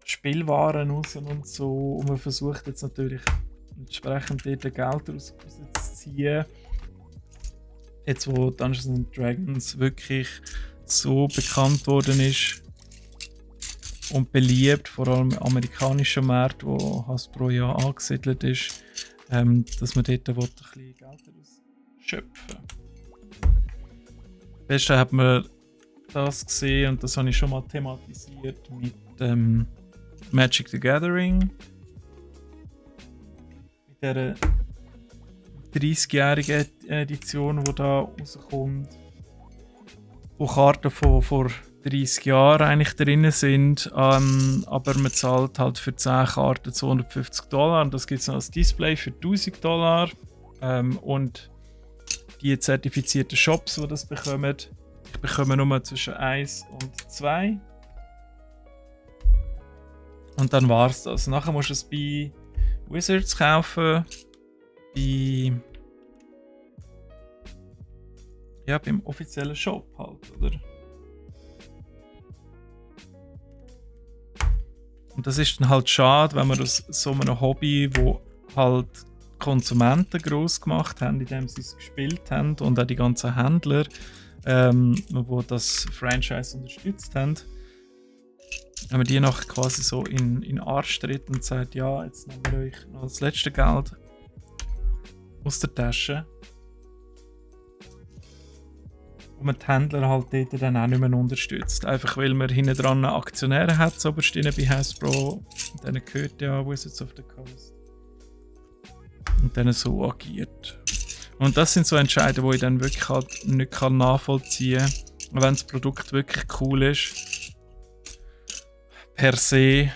Spielwaren raus und so. Und man versucht jetzt natürlich entsprechend dort Geld rauszuziehen. Jetzt, wo Dungeons Dragons wirklich so bekannt worden ist und beliebt, vor allem im amerikanischen Markt, wo Hasbro ja angesiedelt ist, dass man dort ein bisschen Geld schöpfen. Am besten hat man das gesehen und das habe ich schon mal thematisiert mit Magic the Gathering. Mit dieser 30-jährigen Edition, die da rauskommt. Wo Karten von vor 30 Jahren eigentlich drin sind, aber man zahlt halt für 10 Karten $250 und das gibt es noch als Display für $1000 und die zertifizierten Shops, die das bekommen, ich bekomme nur zwischen 1 und 2 und dann war es das. Nachher musst du es bei Wizards kaufen, beim offiziellen Shop halt, oder? Und das ist dann halt schade, wenn man aus so einem Hobby, wo halt Konsumenten gross gemacht haben, indem sie es gespielt haben und auch die ganzen Händler, wo das Franchise unterstützt haben, wenn man die nachher quasi so in den Arsch tritt und sagt, ja, jetzt nehmen wir euch noch das letzte Geld aus der Tasche. Und man die Händler halt dort dann auch nicht mehr unterstützt. Einfach weil man hinten dran Aktionäre hat, so bei Hasbro. Und denen gehört ja Wizards of the Coast. Und dann so agiert. Und das sind so Entscheidungen, die ich dann wirklich halt nicht nachvollziehen kann. Wenn das Produkt wirklich cool ist, per se,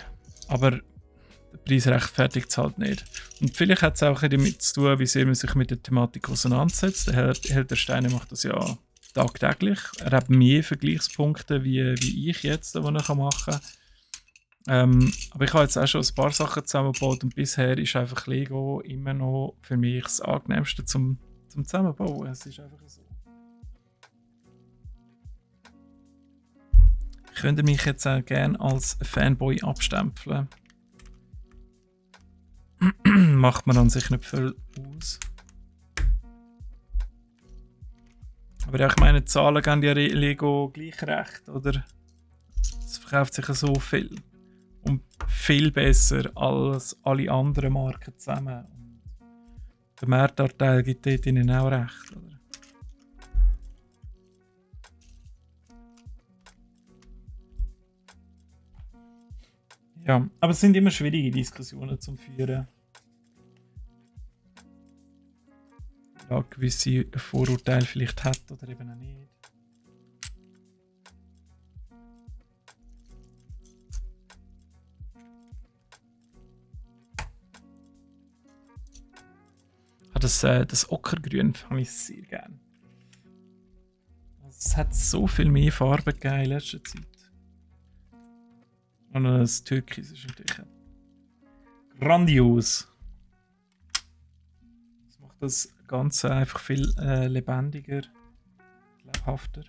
aber der Preis rechtfertigt es halt nicht. Und vielleicht hat es auch damit zu tun, wie sehr man sich mit der Thematik auseinandersetzt. Der Herr Steiner macht das ja tagtäglich. Er hat mehr Vergleichspunkte wie ich jetzt, die er machen kann. Aber ich habe jetzt auch schon ein paar Sachen zusammengebaut und bisher ist einfach Lego immer noch für mich das angenehmste zum Zusammenbauen. Es ist einfach so. Ich könnte mich jetzt auch gerne als Fanboy abstempeln. Macht man an sich nicht viel aus. Aber ja, ich meine, die Zahlen geben ja Lego gleich recht, oder? Es verkauft sich ja so viel. Und viel besser als alle anderen Marken zusammen. Und der Marktanteil gibt dort ihnen auch recht, oder? Ja, aber es sind immer schwierige Diskussionen zum Führen. Ja, gewisse Vorurteile vielleicht hat oder eben auch nicht. Das Ockergrün habe ich sehr gern. Es hat so viel mehr Farben gegeben in letzter Zeit. Und das Türkis ist natürlich grandios. Das macht das Ganze einfach viel lebendiger, lebhafter.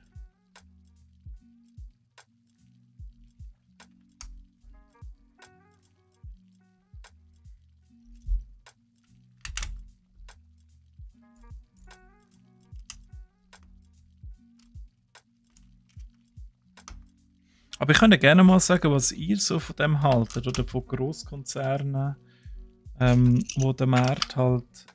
Aber ich könnte gerne mal sagen, was ihr so von dem haltet oder von Grosskonzernen, wo der Markt halt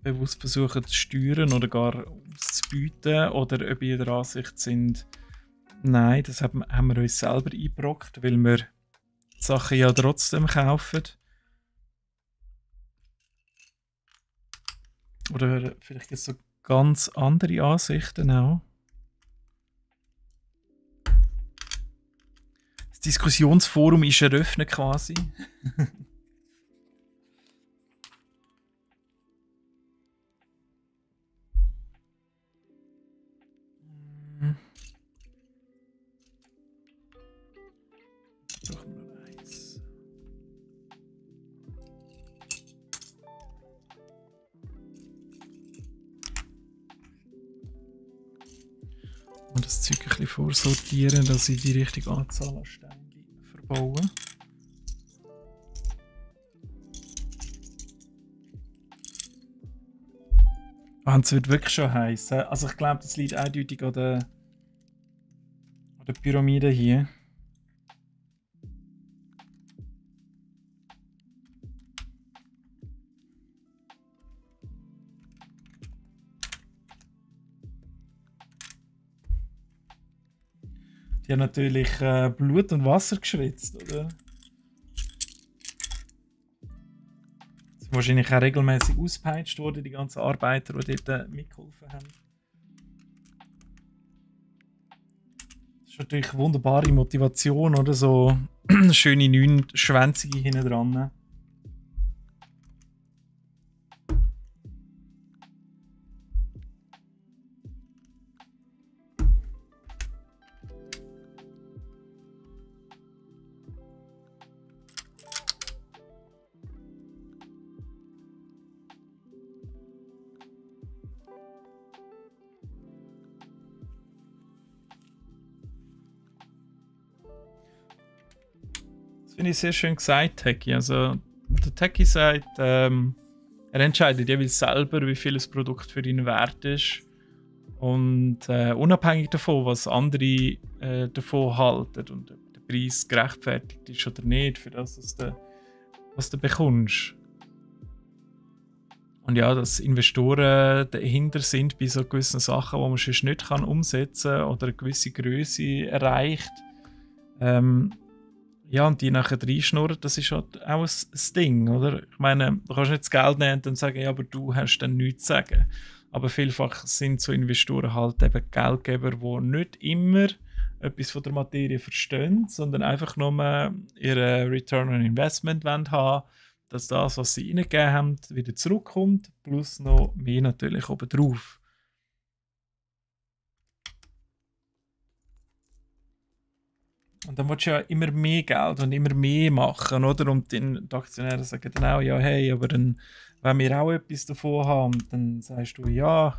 bewusst versuchen zu steuern oder gar auszubieten oder ob ihr der Ansicht sind, nein, das haben wir uns selber eingebrockt, weil wir die Sachen ja trotzdem kaufen. Oder vielleicht gibt es so ganz andere Ansichten auch. Das Diskussionsforum ist eröffnet quasi. Und das Zeug ein bisschen vorsortieren, dass ich die richtige Anzahl an Steinen verbaue. Ah, es wird wirklich schon heiß. Also ich glaube, das liegt eindeutig an der Pyramide hier. Die haben natürlich Blut und Wasser geschwitzt, oder? Sie sind wahrscheinlich auch regelmäßig ausgepeitscht worden, die ganzen Arbeiter, die dort mitgeholfen haben. Das ist natürlich eine wunderbare Motivation, oder? So schöne 9 Schwänzige hinten dran. Das finde ich sehr schön gesagt, Techie. Also, der Techie sagt, er entscheidet jeweils selber, wie viel das Produkt für ihn wert ist. Und unabhängig davon, was andere davon halten und ob der Preis gerechtfertigt ist oder nicht, für das, was du bekommst. Und ja, dass Investoren dahinter sind bei so gewissen Sachen, die man sonst nicht umsetzen kann oder eine gewisse Größe erreicht. Ja, und die nachher reinschnurren, das ist halt auch ein Ding, oder? Ich meine, du kannst nicht das Geld nehmen und dann sagen, ja, aber du hast dann nichts zu sagen. Aber vielfach sind so Investoren halt eben Geldgeber, die nicht immer etwas von der Materie verstehen, sondern einfach nur ihren Return on Investment haben wollen, dass das, was sie reingegeben haben, wieder zurückkommt, plus noch mehr natürlich obendrauf. Und dann willst du ja immer mehr Geld und immer mehr machen, oder? Und die Aktionäre sagen dann auch, ja, hey, aber dann, wenn wir auch etwas davon haben, dann sagst du, ja,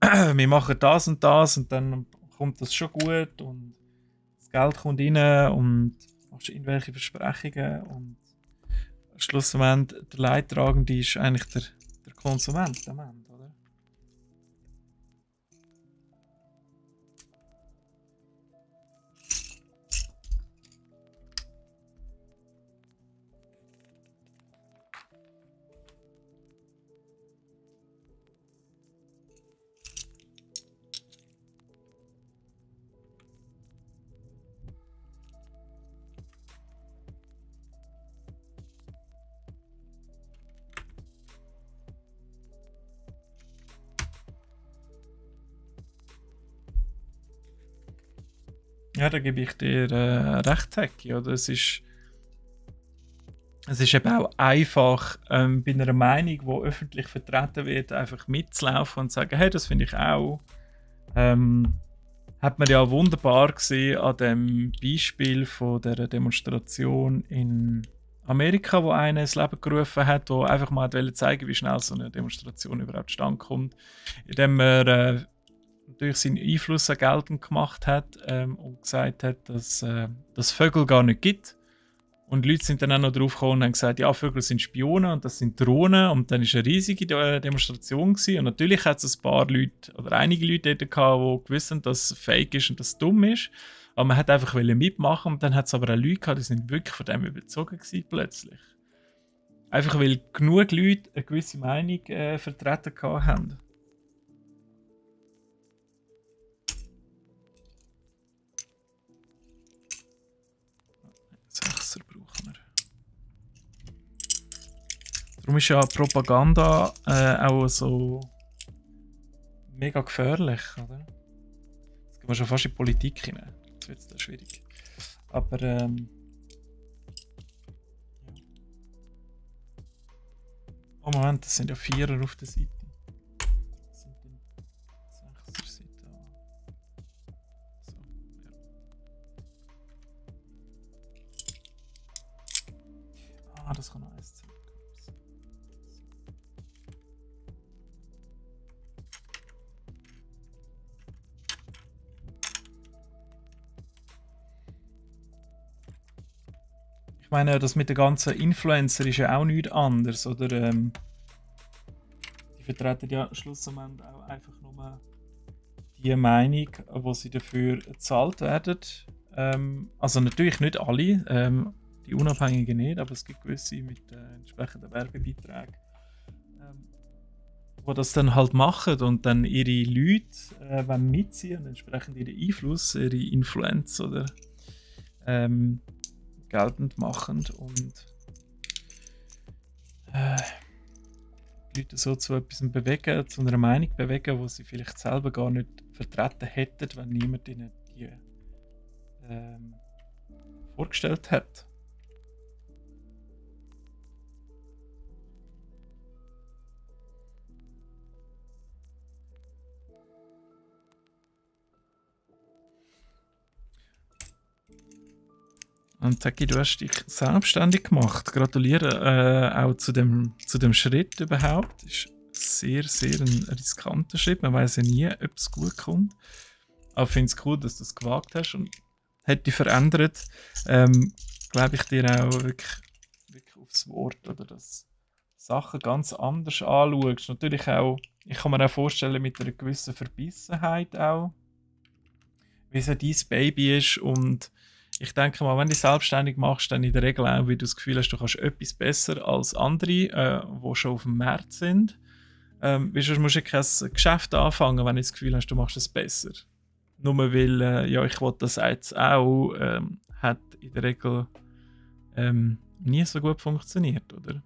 wir machen das und dann kommt das schon gut und das Geld kommt rein und machst irgendwelche Versprechungen und schlussendlich der Leidtragende ist eigentlich der Konsument am Ende, oder? Ja, da gebe ich dir recht, Hecki, oder? Es ist eben auch einfach, bei einer Meinung, die öffentlich vertreten wird, einfach mitzulaufen und zu sagen, hey, das finde ich auch. Hat man ja wunderbar gesehen an dem Beispiel von der Demonstration in Amerika, wo einer ins Leben gerufen hat, wo einfach mal zeigen, wie schnell so eine Demonstration überhaupt zustande kommt, indem er durch seinen Einfluss geltend gemacht hat und gesagt hat, dass es Vögel gar nicht gibt. Und die Leute sind dann auch noch drauf gekommen und haben gesagt, ja, Vögel sind Spione und das sind Drohnen. Und dann war eine riesige Demonstration gewesen. Und natürlich hat es ein paar Leute oder einige Leute dort gehabt, die gewusst haben, dass es fake ist und dass es dumm ist. Aber man hat einfach mitmachen und dann hat es aber auch Leute gehabt, die sind wirklich von dem überzogen gewesen plötzlich. Einfach weil genug Leute eine gewisse Meinung vertreten haben. Sechser brauchen wir. Darum ist ja Propaganda auch so mega gefährlich, oder? Jetzt gehen wir schon fast in die Politik hinein. Jetzt wird es da schwierig. Aber ja. Oh Moment, das sind ja Vierer auf der Seite. Das sind dann Sechser Seite. So, ja. Ah, das kann noch eins sein. Ich meine, das mit den ganzen Influencer ist ja auch nichts anderes, oder? Die vertreten ja schlussendlich auch einfach nur die Meinung, wo sie dafür bezahlt werden. Also natürlich nicht alle, die Unabhängigen nicht, aber es gibt gewisse mit entsprechenden Werbebeiträgen, die das dann halt machen und dann ihre Leute wollen mitziehen und entsprechend ihren Einfluss, ihre Influenz oder geltend machen und die Leute so zu etwas bewegen, zu einer Meinung bewegen, die sie vielleicht selber gar nicht vertreten hätten, wenn niemand ihnen die vorgestellt hat. Und Taki, du hast dich selbstständig gemacht. Gratuliere auch zu dem Schritt überhaupt. Das ist sehr, sehr ein riskanter Schritt. Man weiß ja nie, ob es gut kommt. Aber ich finde es cool, dass du es gewagt hast und hat dich verändert. Glaube ich dir auch wirklich aufs Wort, oder dass Sachen ganz anders anschaust. Natürlich auch, ich kann mir auch vorstellen, mit einer gewissen Verbissenheit auch, wie es ja dein Baby ist. Und ich denke mal, wenn du dich selbstständig machst, dann in der Regel auch, weil du das Gefühl hast, du kannst etwas besser als andere, die schon auf dem Markt sind. Weil sonst musst du kein Geschäft anfangen, wenn du das Gefühl hast, du machst es besser. Nur weil, ja, ich wollte das jetzt auch, hat in der Regel nie so gut funktioniert, oder?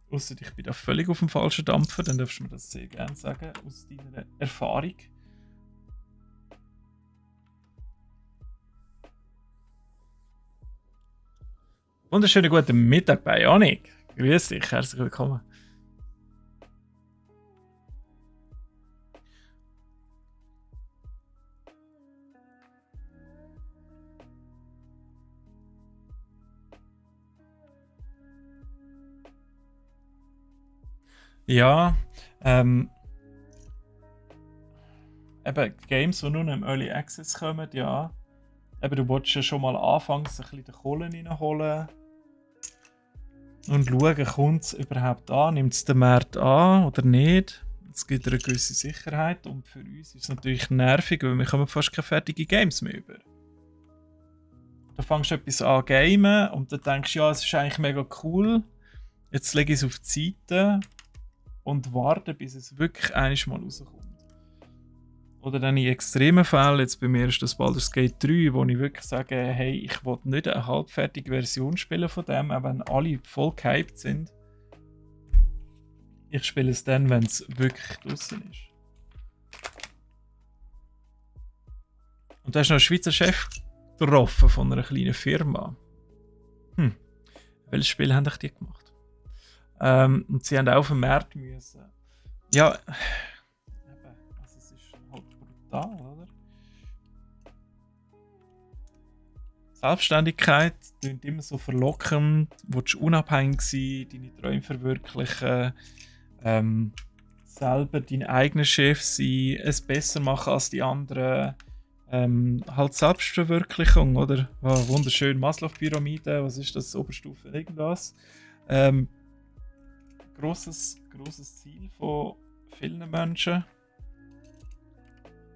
Ausser ich bin da völlig auf dem falschen Dampfer, dann darfst du mir das sehr gerne sagen, aus deiner Erfahrung. Wunderschönen guten Mittag bei Janik. Grüß dich, herzlich willkommen. Ja, eben Games, die nun im Early Access kommen, ja. Eben, du wolltest ja schon mal anfangs ein bisschen die Kohle reinholen und schauen, kommt es überhaupt an, nimmt es den Markt an oder nicht. Es gibt eine gewisse Sicherheit und für uns ist es natürlich nervig, weil wir kommen fast keine fertigen Games mehr über. Du fängst etwas an gamen und dann denkst du, ja, es ist eigentlich mega cool, jetzt lege ich es auf die Seite und warte, bis es wirklich einiges Mal rauskommt. Oder dann in extremen Fällen, jetzt bei mir ist das Baldur's Gate 3, wo ich wirklich sage, hey, ich will nicht eine halbfertige Version spielen von dem, auch wenn alle voll gehypt sind. Ich spiele es dann, wenn es wirklich draußen ist. Und da ist noch ein Schweizer Chef getroffen von einer kleinen Firma. Welches Spiel haben die gemacht? Und sie haben auch auf den Markt müssen. Ja, also es ist halt brutal, oder? Selbstständigkeit klingt immer so verlockend, du willst unabhängig sein, deine Träume verwirklichen, selber dein eigener Chef sein, es besser machen als die anderen. Halt Selbstverwirklichung, oder? Oh, wunderschön, Maslow-Pyramide, was ist das? Oberstufe irgendwas. Grosses Ziel von vielen Menschen.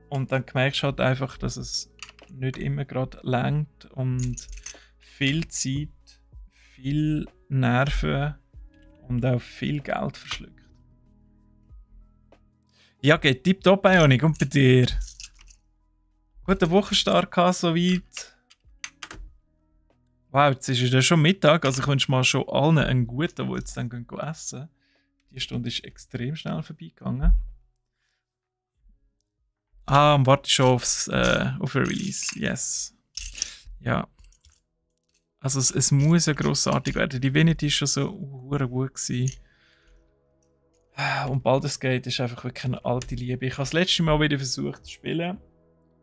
Und dann merkst du halt einfach, dass es nicht immer gerade reicht und viel Zeit, viel Nerven und auch viel Geld verschluckt. Ja, geht tipptopp, Ionic, und bei dir? Guten Wochenstart gehabt, soweit. Wow, jetzt ist es ja schon Mittag, also ich wünsche mal schon allen einen guten, die jetzt dann gehen essen. Die Stunde ist extrem schnell vorbeigegangen. Warte schon auf ein Release, yes. Ja. Also es muss ja grossartig werden. Die Divinity ist schon so gut gewesen. Und Baldur's Gate ist einfach wirklich eine alte Liebe. Ich habe das letzte Mal wieder versucht zu spielen.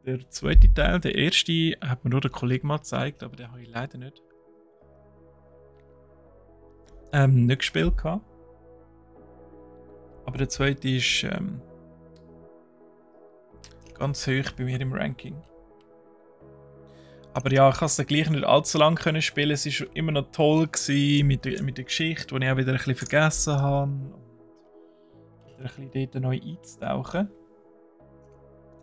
Der zweite Teil, der erste, hat mir nur der Kollege mal gezeigt, aber den habe ich leider nicht gespielt gehabt. Aber der zweite ist ganz hoch bei mir im Ranking. Aber ja, ich konnte es dann gleich nicht allzu lange können spielen. Es war immer noch toll gewesen mit der Geschichte, die ich auch wieder ein bisschen vergessen habe. Und wieder ein bisschen dort neu einzutauchen.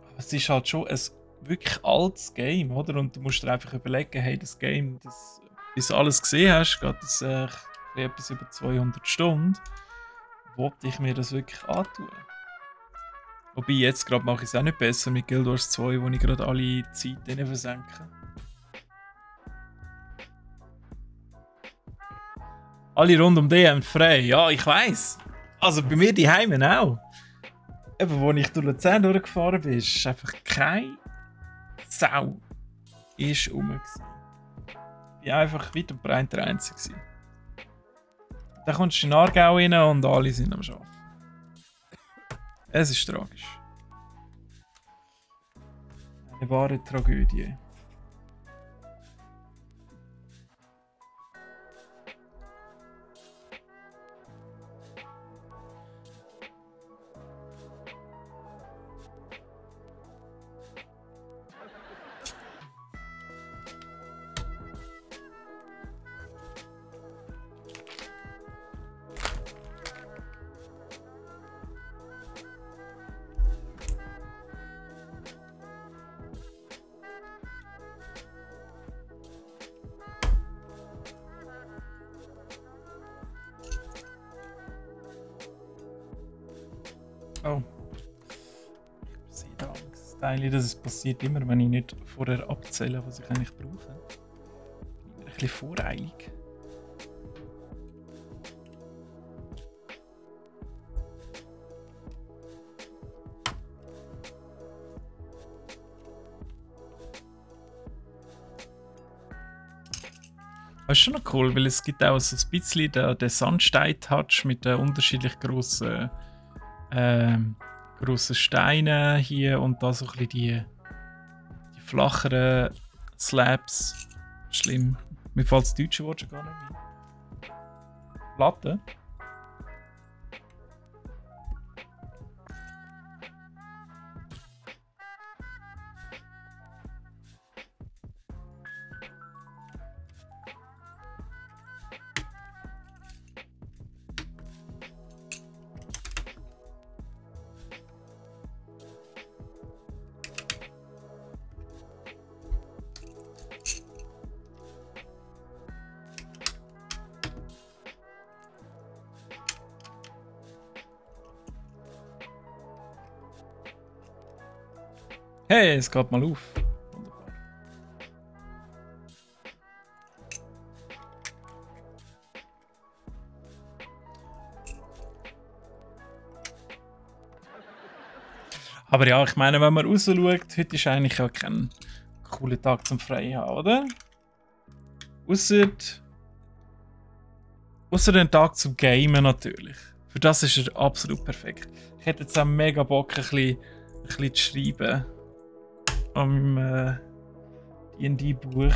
Aber es ist halt schon ein wirklich altes Game, oder? Und du musst dir einfach überlegen, hey, das Game, bis du alles gesehen hast, geht das etwas über 200 Stunden. Wollte ich mir das wirklich antun? Wobei, jetzt gerade mache ich es auch nicht besser mit Guild Wars 2, wo ich gerade alle Zeit drin versenke. Alle rund um dich haben frei. Ja, ich weiss. Also bei mir die Heimen auch. Eben, wo ich durch Luzern durchgefahren bin, ist einfach keine Sau ist rum. Ich war einfach weit und breit der Einzige. Dann kommst du in Aargau rein und alle sind am Arbeiten. Es ist tragisch. Eine wahre Tragödie. Oh. Ich sehe da Angst. Das passiert immer, wenn ich nicht vorher abzähle, was ich eigentlich brauche. Ein bisschen voreilig. Das ist schon noch cool, weil es gibt auch so ein bisschen den Sandstein-Touch mit den unterschiedlich grossen Steinen hier und da so ein bisschen die flacheren Slabs. Schlimm. Mir fällt das deutsche Wort schon gar nicht ein. Platte? Hey, es geht mal auf. Wunderbar. Aber ja, ich meine, wenn man raus schaut, heute ist eigentlich auch kein cooler Tag zum Frei haben, oder? Ausser den Tag zum Gamen natürlich. Für das ist er absolut perfekt. Ich hätte jetzt auch mega Bock, ein bisschen zu schreiben. Am D&D-Buch.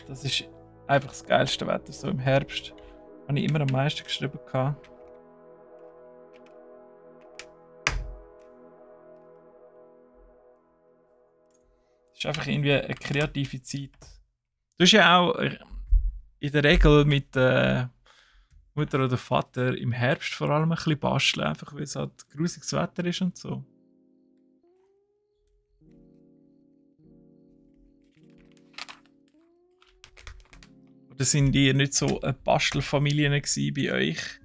Das ist einfach das geilste Wetter. So im Herbst habe ich immer am meisten geschrieben. Es ist einfach irgendwie eine kreative Zeit. Du hast ja auch in der Regel mit Mutter oder Vater im Herbst vor allem ein bisschen basteln, einfach weil es halt grusiges Wetter ist und so. Oder sind ihr nicht so eine Bastelfamilie bei euch?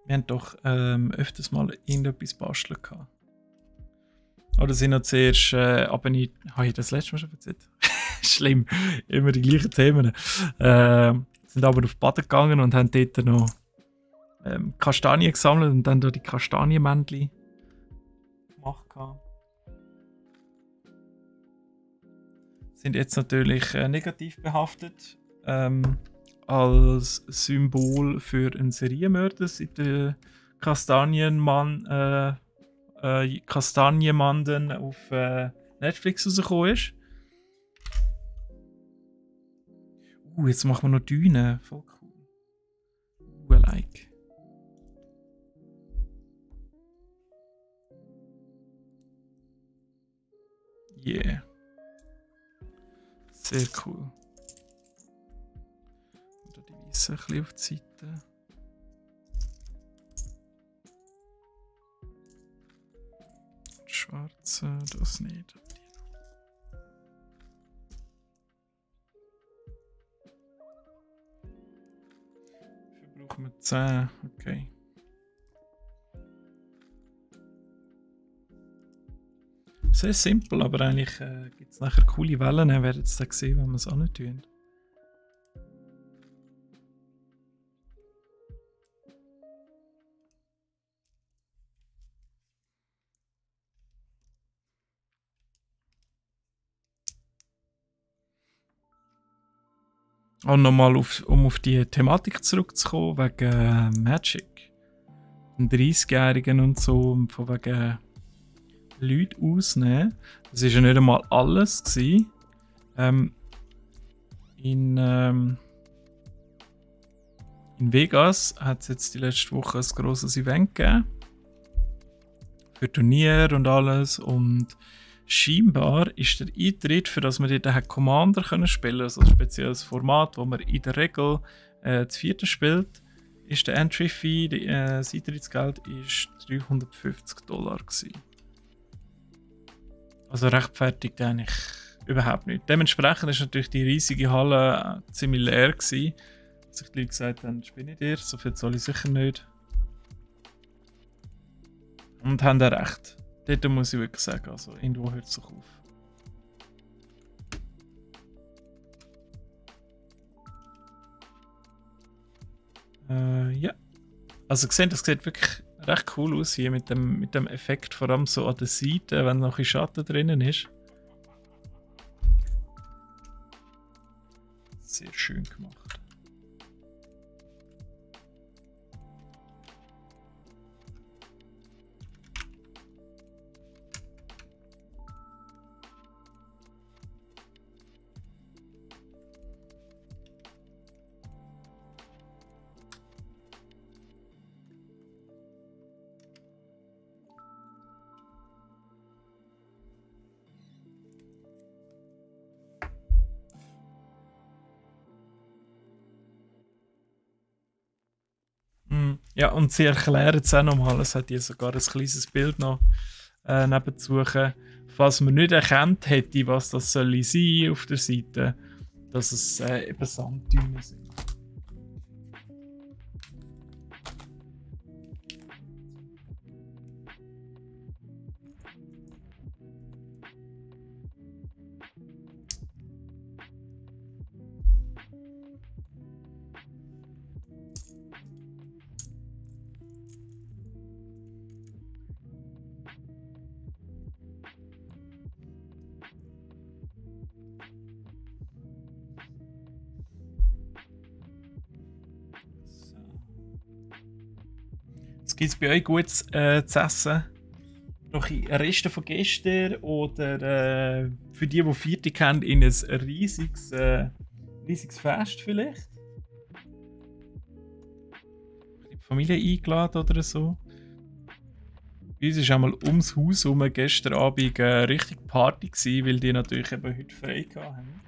Wir haben doch öfters mal irgendetwas basteln gehabt. Oder sind noch zuerst, aber nicht, habe ich das letzte Mal schon erzählt? Schlimm, immer die gleichen Themen. Sind aber auf Baden gegangen und haben dort noch Kastanien gesammelt und dann da die Kastanienmännchen gemacht. Sind jetzt natürlich negativ behaftet. Als Symbol für einen Serienmörder seit der Kastanienmanden auf Netflix rausgekommen ist. Jetzt machen wir noch Dünen. Voll cool. Like. Yeah. Sehr cool. Oder die Weißen ein bisschen auf die Seite. Die Schwarze, das nicht. Dafür brauchen wir 10. Okay. Sehr simpel, aber eigentlich gibt es nachher coole Wellen. Ihr werdet es dann sehen, wenn wir es auch nicht tun. Und nochmal, um auf die Thematik zurückzukommen, wegen Magic. Den 30-Jährigen und so, und von wegen Leute ausnehmen. Das war ja nicht einmal alles gewesen. In Vegas hat es jetzt die letzte Woche ein grosses Event gegeben. Für Turnier und alles. Und scheinbar ist der Eintritt, für das man dort Commander spielen können, also ein spezielles Format, wo man in der Regel das vierte spielt, ist der Entry-Fee, das Eintrittsgeld, ist $350 gewesen. Also rechtfertigt eigentlich überhaupt nicht. Dementsprechend ist natürlich die riesige Halle ziemlich leer gewesen. Als ich die Leute gesagt habe, spinne ihr, so viel zahle ich sicher nicht. Und haben auch recht. Dort muss ich wirklich sagen, also irgendwo hört es sich auf. Ja. Also gesehen, das sieht wirklich recht cool aus hier mit dem Effekt, vor allem so an der Seite, wenn noch ein Schatten drinnen ist. Sehr schön gemacht. Ja, und sie erklären es auch nochmal. Es hat hier sogar ein kleines Bild noch nebenzu. Falls man nicht erkannt hätte, was das soll sein auf der Seite, dass es eben Sanddünen sind. Gibt es bei euch Gutes zu essen? Noch Reste von gestern oder für die Vierte kennen, in ein riesiges Fest vielleicht? Die Familie eingeladen oder so? Bei uns war einmal ums Haus herum gestern Abend richtig Party gewesen, weil die natürlich eben heute frei hatten.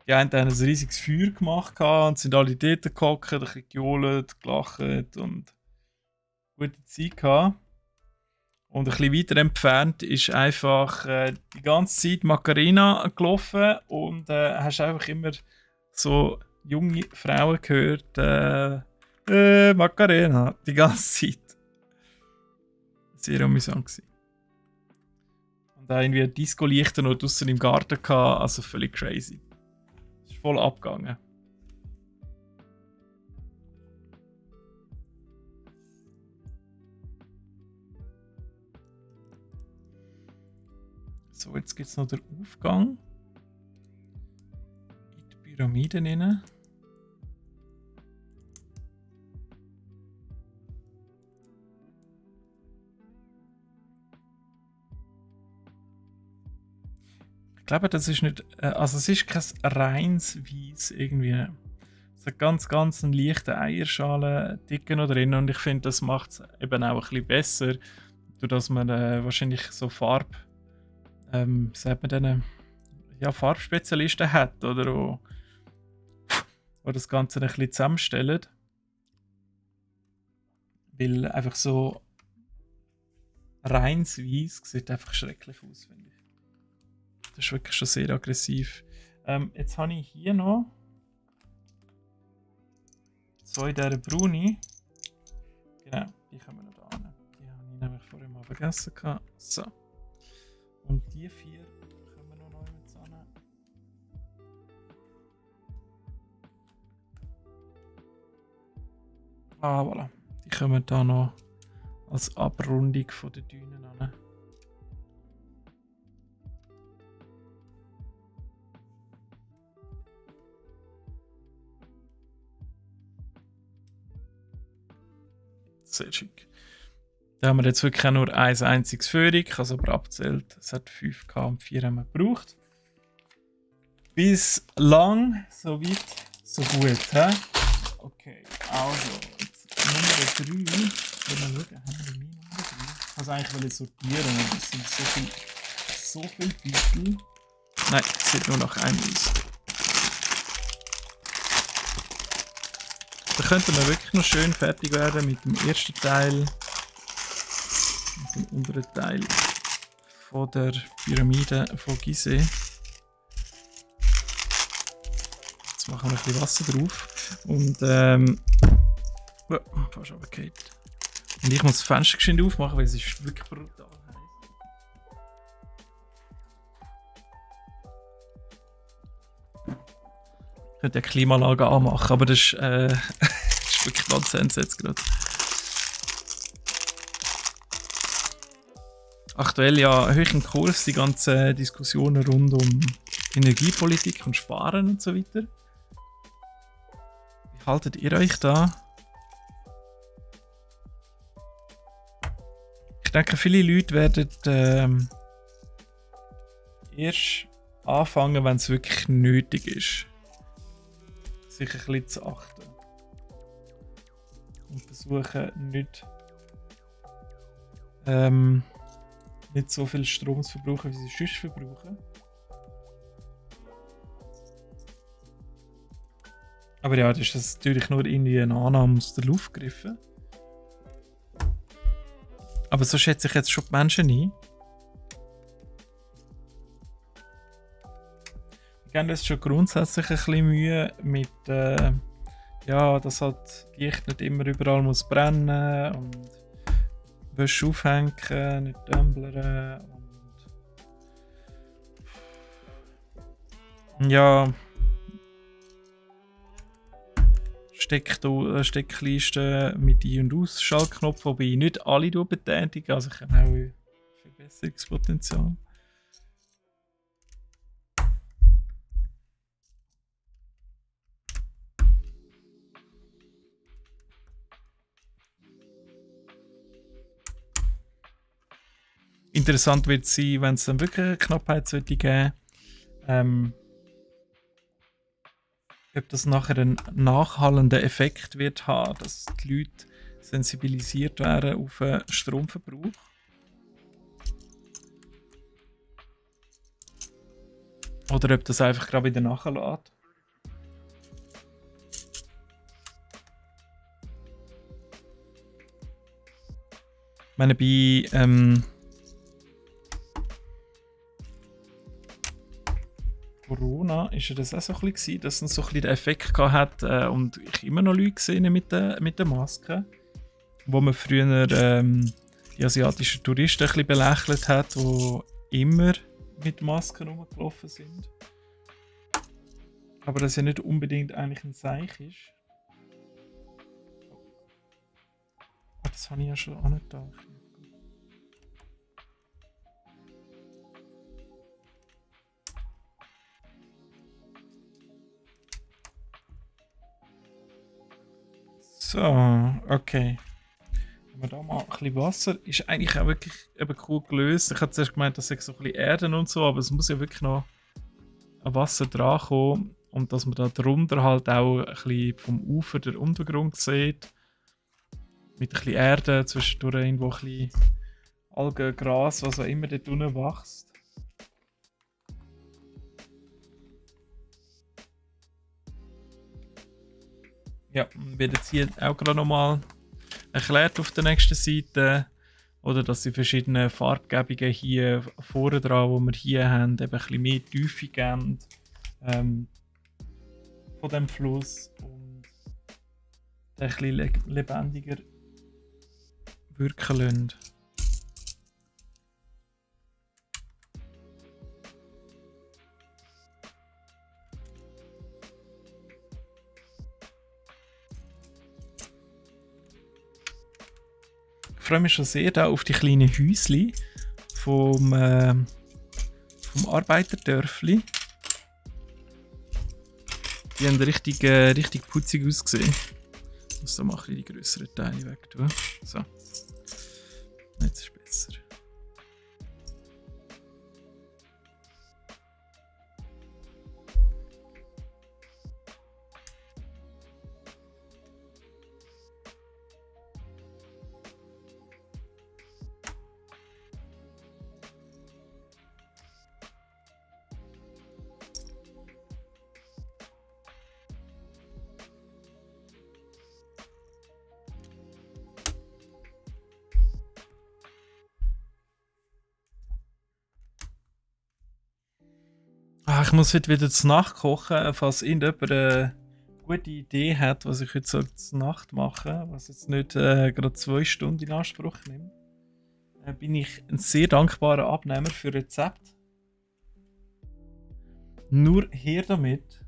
Die haben dann ein riesiges Feuer gemacht und sind alle dort gehockt, ein bisschen gejohlt, gelacht und gute Zeit gehabt. Und ein bisschen weiter entfernt ist einfach die ganze Zeit Macarena gelaufen und hast einfach immer so junge Frauen gehört, Macarena, die ganze Zeit. Sehr amüsant gewesen. Und auch irgendwie Disco-Lichter noch draussen im Garten gehabt, also völlig crazy. Ist voll abgegangen. So, jetzt gibt es noch den Aufgang in die Pyramiden rein. Ich glaube, das ist nicht, also es ist kein reines Weiß irgendwie. Es hat ganz einen leichten Eierschalen-Dicken noch drin und ich finde, das macht es eben auch ein bisschen besser, dadurch, dass man wahrscheinlich so sagt man dann, ja, Farbspezialisten hat, oder wo das Ganze ein bisschen zusammenstellen. Weil einfach so reins weiß sieht einfach schrecklich aus, finde ich. Das ist wirklich schon sehr aggressiv. Jetzt habe ich hier noch zwei dieser Bruni. Genau, die kommen noch da hin. Die habe ich nämlich vorher mal vergessen. So. Und die 4 können wir noch neu mit zusammen. Ah, voilà. Die kommen da noch als Abrundung von den Dünen an. Sehr schick. Da haben wir jetzt wirklich auch nur ein einziges Föhrig, ich habe es aber abzählt. Es hat 5K und 4 haben wir gebraucht. Bislang, so weit, so gut. He? Okay, also, jetzt Nummer 3. Mal schauen, haben wir mehr Nummer 3? Ich kann es eigentlich sortieren, aber es sind so viele Titel. Nein, es sieht nur nach einem aus. Da könnten wir wirklich noch schön fertig werden mit dem ersten Teil, mit dem unteren Teil von der Pyramide von Gizeh. Jetzt machen wir ein bisschen Wasser drauf und fast runtergefallen. Und ich muss das Fenster geschwind aufmachen, weil es ist wirklich brutal heiß. Ich könnte eine Klimaanlage anmachen, aber das ist, das ist wirklich Nonsens jetzt gerade. Aktuell ja hoch im Kurs die ganzen Diskussionen rund um Energiepolitik und Sparen und so weiter. Wie haltet ihr euch da? Ich denke, viele Leute werden erst anfangen, wenn es wirklich nötig ist, sich ein bisschen zu achten. Und versuchen nicht so viel Strom zu verbrauchen, wie sie sonst verbrauchen. Aber ja, das ist natürlich nur irgendwie eine Annahme aus der Luft gegriffen. Aber so schätze ich jetzt schon die Menschen ein. Wir geben uns schon grundsätzlich ein bisschen Mühe mit, ja, dass halt Licht nicht immer überall muss brennen und Wäsche aufhängen, nicht dämblern und ja, Stecklisten mit Ein- und Ausschaltknopf, wobei ich nicht alle betätige, also ich habe auch Verbesserungspotenzial. Interessant wird es sein, wenn es dann wirklich eine Knappheit sollte geben, ob das nachher einen nachhallenden Effekt wird haben, dass die Leute sensibilisiert werden auf den Stromverbrauch. Oder ob das einfach gerade wieder nachlässt. Ich meine, bei Corona war ja das auch so ein bisschen, dass es so ein bisschen den Effekt hat und ich immer noch Leute gesehen mit den Masken, wo man früher die asiatischen Touristen ein bisschen belächelt hat, die immer mit Masken rumgelaufen sind. Aber das ja nicht unbedingt eigentlich ein Zeichen ist. Oh, das habe ich ja schon angedacht. So, okay. Haben wir da mal ein bisschen Wasser. Ist eigentlich auch wirklich eben cool gelöst. Ich habe zuerst gemeint, das sei so ein bisschen Erden und so, aber es muss ja wirklich noch ein Wasser dran kommen. Und dass man da drunter halt auch ein bisschen vom Ufer den Untergrund sieht. Mit ein bisschen Erde, zwischendurch irgendwo ein bisschen Algen, Gras, was auch immer dort unten wächst. Ja, wird jetzt hier auch gerade nochmal erklärt auf der nächsten Seite. Oder dass die verschiedenen Farbgebungen hier vorne dran, die wir hier haben, eben ein bisschen mehr Tiefe geben von dem Fluss und ein bisschen lebendiger wirken lassen. Ich freue mich schon sehr da auf die kleinen Häuschen vom Arbeiterdörfli. Die haben richtig putzig ausgesehen. Ich muss da mal ein bisschen die grösseren Teile weg tun. So. Jetzt ist es besser. Ich muss heute wieder zur Nacht kochen, falls irgendjemand eine gute Idee hat, was ich heute so zur Nacht mache, was jetzt nicht gerade 2 Stunden in Anspruch nimmt. Bin ich ein sehr dankbarer Abnehmer für Rezept. Nur her damit.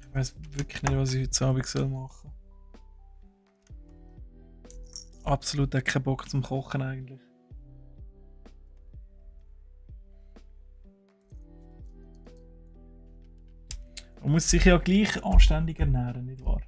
Ich weiß wirklich nicht, was ich heute Abend machen soll. Absolut keinen Bock zum Kochen eigentlich. Man muss sich ja gleich anständig ernähren, nicht wahr?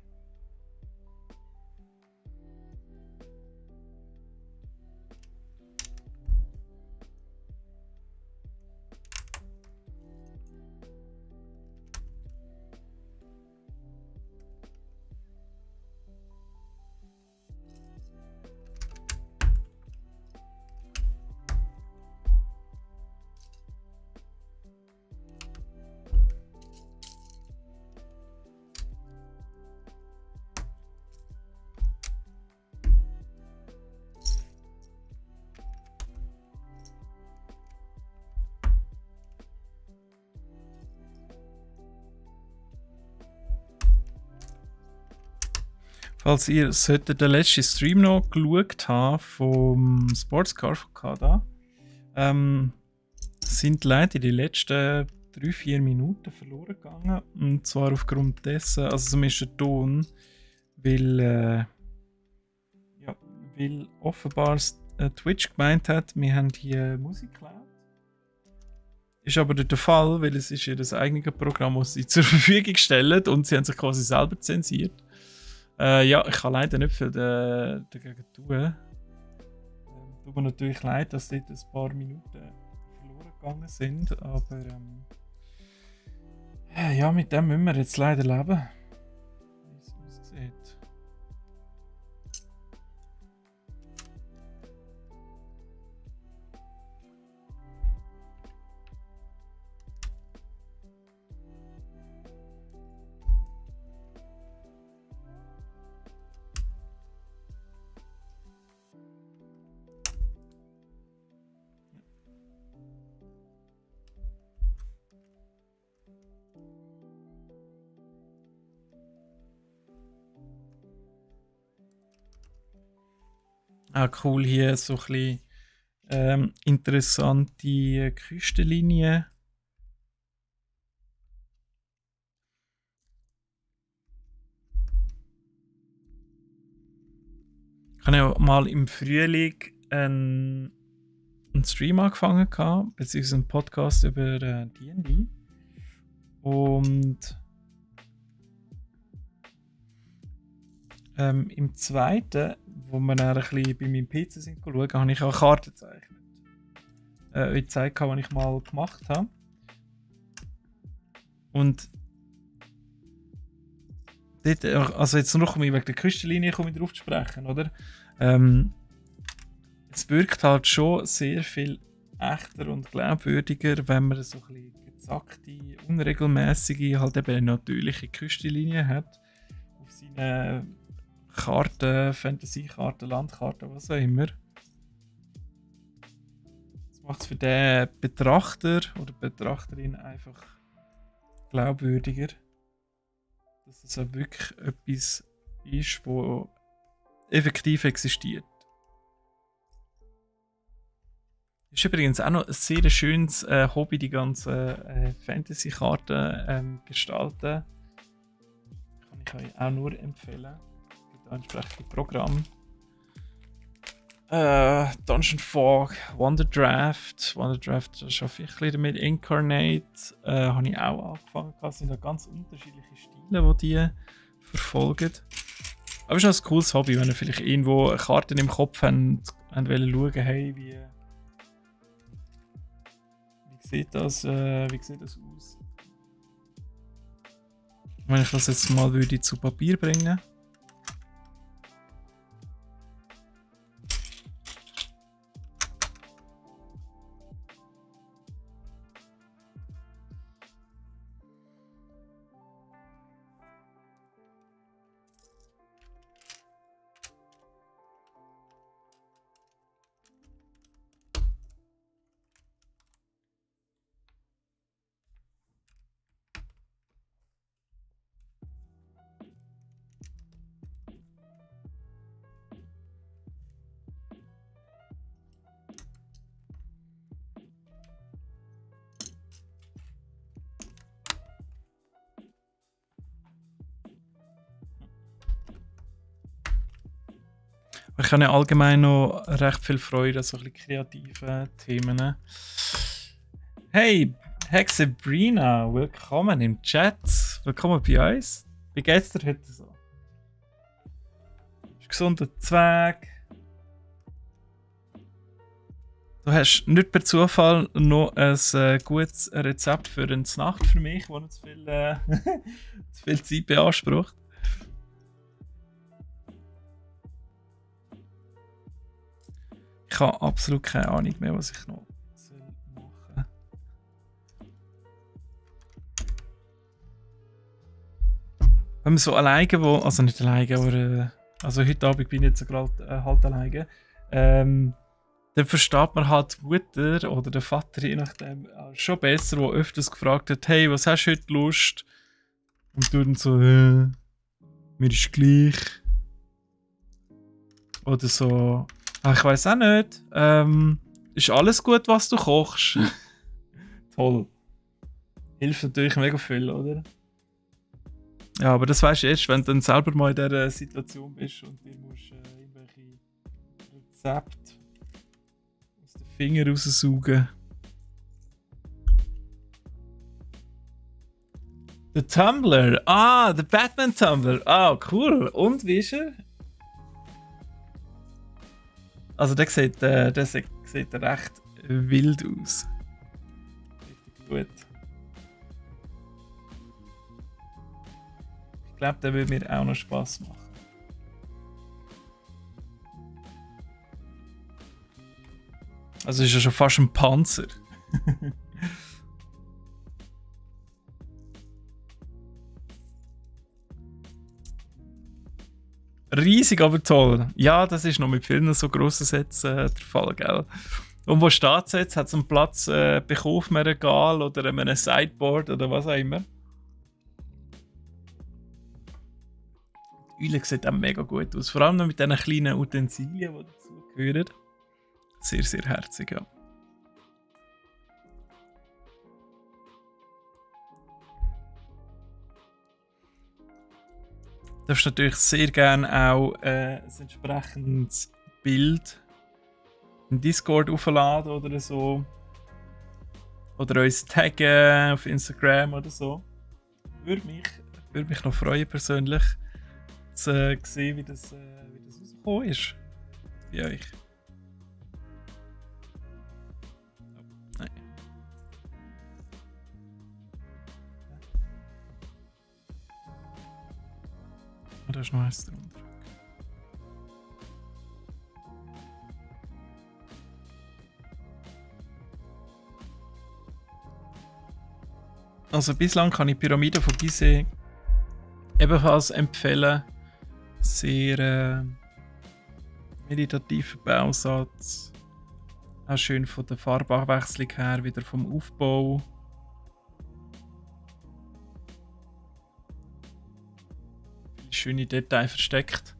Falls ihr den letzten Stream noch geschaut habt vom Sportscar von Kada, sind leider die letzten 3-4 Minuten verloren gegangen. Und zwar aufgrund dessen, also zumindest der Ton, weil offenbar Twitch gemeint hat, wir haben hier Musik geklaut. Ist aber nicht der Fall, weil es ist ihr das eigene Programm, das sie zur Verfügung stellen und sie haben sich quasi selber zensiert. Ja, ich kann leider nicht viel dagegen tun. Tut mir natürlich leid, dass dort ein paar Minuten verloren gegangen sind, aber ja, mit dem müssen wir jetzt leider leben. Wie es aussieht. Cool, hier so ein bisschen interessante Küstenlinie. Ich habe ja mal im Frühling einen Stream angefangen, beziehungsweise einen Podcast über D&D. Und im zweiten, wo wir dann ein bisschen bei meinem PC sind schauen, habe ich auch Karten gezeichnet. Euch gezeigt, was ich mal gemacht habe. Und dort, also jetzt noch wegen der Küstenlinie komme ich darauf zu sprechen, oder? Es wirkt halt schon sehr viel echter und glaubwürdiger, wenn man so ein bisschen gezackte, unregelmäßige, halt eben eine natürliche Küstenlinie hat. Auf seinen Karten, Fantasy-Karten, Landkarten, was auch immer. Das macht es für den Betrachter oder Betrachterin einfach glaubwürdiger. Dass es auch wirklich etwas ist, das effektiv existiert. Ist übrigens auch noch ein sehr schönes Hobby, die ganzen Fantasy-Karten gestalten. Kann ich euch auch nur empfehlen. Es gibt auch entsprechende Programme. Dungeon Fog, Wonderdraft. Wonderdraft schaffe ich ein bisschen damit. Incarnate habe ich auch angefangen. Es sind ja ganz unterschiedliche Stile, die verfolgen. Aber es ist auch ein cooles Hobby, wenn ihr vielleicht irgendwo Karten im Kopf habt und schauen, hey, wie sieht das aus? Wenn ich das jetzt mal würde zu Papier bringen. Ich habe ja allgemein noch recht viel Freude an so ein bisschen kreativen Themen. Hey, Hexebrina, willkommen im Chat. Willkommen bei uns. Wie geht's dir heute so? Ist gesunder Zweig? Du hast nicht per Zufall noch ein gutes Rezept für eine Nacht für mich, das nicht zu viel Zeit beansprucht. Ich habe absolut keine Ahnung mehr, was ich noch machen soll. Wenn man so alleine, also nicht alleine, aber also heute Abend bin ich jetzt gerade halt alleine, dann versteht man halt die Mutter oder den Vater, je nachdem, schon besser, der öfters gefragt hat, hey, was hast du heute Lust? Und du dann so, mir ist gleich. Oder so, ich weiß auch nicht. Ist alles gut, was du kochst? Toll. Hilft natürlich mega viel, oder? Ja, aber das weißt du erst, wenn du dann selber mal in dieser Situation bist und dir musst irgendwelche Rezepte aus den Fingern raussaugen. Der Tumblr. Ah, der Batman Tumblr. Ah, cool. Und wie ist er? Also der sieht recht wild aus. Richtig gut. Ich glaube, der würde mir auch noch Spaß machen. Also ist ja schon fast ein Panzer. Riesig, aber toll. Ja, das ist noch mit vielen so grossen Sets der Fall, gell? Und wo steht es jetzt? Hat es einen Platz bekommen auf einem Regal oder einem Sideboard oder was auch immer? Die Eule sieht auch mega gut aus. Vor allem noch mit diesen kleinen Utensilien, die dazugehören. Sehr, sehr herzig, ja. Du darfst natürlich sehr gerne auch ein entsprechendes Bild im Discord aufladen oder so. Oder uns taggen auf Instagram oder so. Würde mich noch freuen, persönlich zu sehen, wie das rausgekommen ist. Bei euch. Oh, nein. Da ist noch eins drunter. Also bislang kann ich die Pyramide von Gizeh ebenfalls empfehlen. Sehr meditativer Bausatz. Auch schön von der Farbabwechslung her, wieder vom Aufbau. Schöne Details versteckt.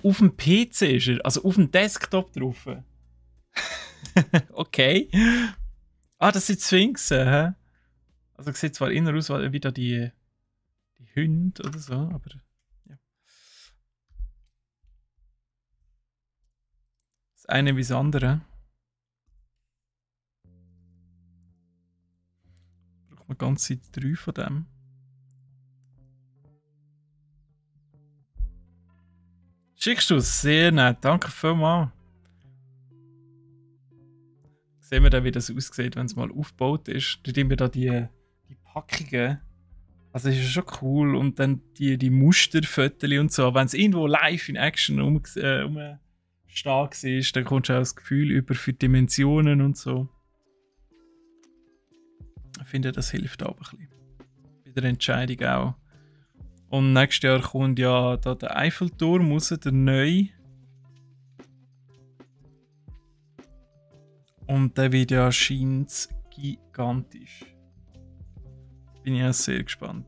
Auf dem PC ist er, also auf dem Desktop drauf. Okay. Ah, das sind Sphinxen, hä? Also sieht zwar innen aus wie da die Hunde oder so, aber ja. Das eine wie das andere. Braucht man ganz Zeit 3 von dem. Schickst du? Sehr nett, danke vielmals. Sehen wir dann, wie das aussieht, wenn es mal aufgebaut ist. Da sehen wir da die Packungen. Also das ist schon cool. Und dann die Musterfotos und so. Wenn es irgendwo live in Action rumstehen ist, dann kommst du auch das Gefühl über für die Dimensionen und so. Ich finde, das hilft auch ein bisschen. Bei der Entscheidung auch. Und nächstes Jahr kommt ja da der Eiffelturm raus, der neue. Und der wird ja scheint gigantisch. Bin ich auch sehr gespannt.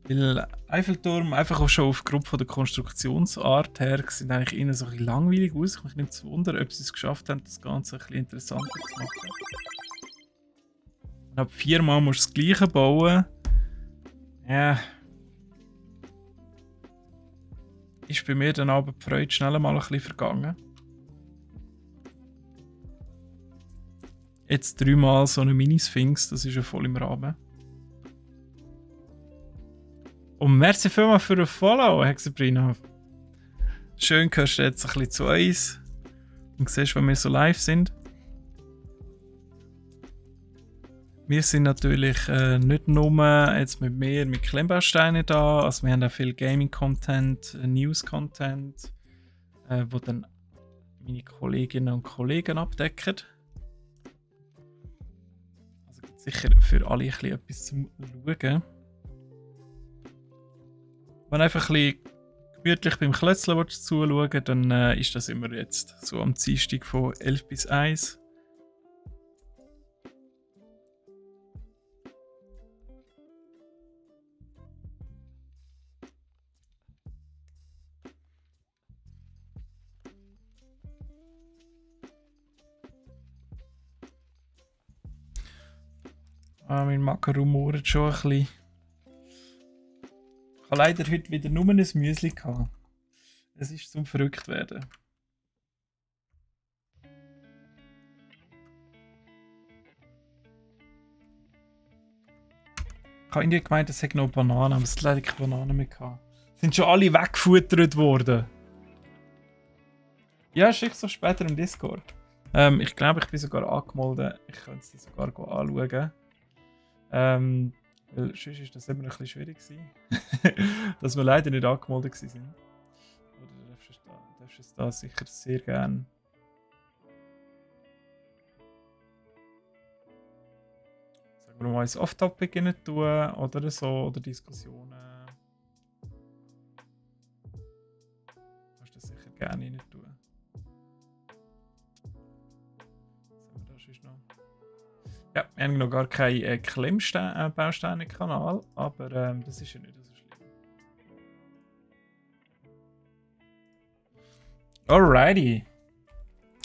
Weil Eiffelturm einfach auch schon aufgrund von der Konstruktionsart her sind eigentlich innen so ein bisschen langweilig aus. Ich mich nicht zu wundern, ob sie es geschafft haben, das Ganze ein bisschen interessanter zu machen. Und ab 4-mal musst du das Gleiche bauen. Ja. Ist bei mir dann aber die Freude schnell mal ein bisschen vergangen. Jetzt 3-mal so eine Mini-Sphinx, das ist ja voll im Rahmen. Und merci vielmals für ein Follow, Hexabrina. Schön gehörst du jetzt ein bisschen zu uns und siehst, wenn wir so live sind. Wir sind natürlich nicht nur jetzt mit mir mit Klemmbausteinen da, also wir haben auch viel Gaming-Content, News-Content, wo dann meine Kolleginnen und Kollegen abdecken. Also gibt sicher für alle ein bisschen etwas zum Schauen. Wenn du einfach ein bisschen gemütlich beim Klötzchen zuschauen, dann ist das immer jetzt so am Dienstag von 11 bis 1. Mein Magen rumort schon ein bisschen. Ich habe leider heute wieder nur ein Müsli gehabt. Es ist zum verrückt werden. Ich habe irgendwie gemeint, es hätte noch Bananen, aber es hat leider keine Bananen mehr gehabt. Sind schon alle weggefuttert worden. Ja, schick es doch später im Discord. Ich glaube, ich bin sogar angemeldet. Ich könnte es sogar anschauen. Weil sonst ist das immer ein bisschen schwierig gewesen, dass wir leider nicht angemeldet waren. Oder darfst du es da sicher sehr gerne. Sagen wir mal ins Off-Topic rein tun oder so, oder Diskussionen. Kannst du das sicher gerne rein tun. Ja, wir haben noch gar keinen Klemmbausteine-Kanal, aber das ist ja nicht so schlimm. Alrighty.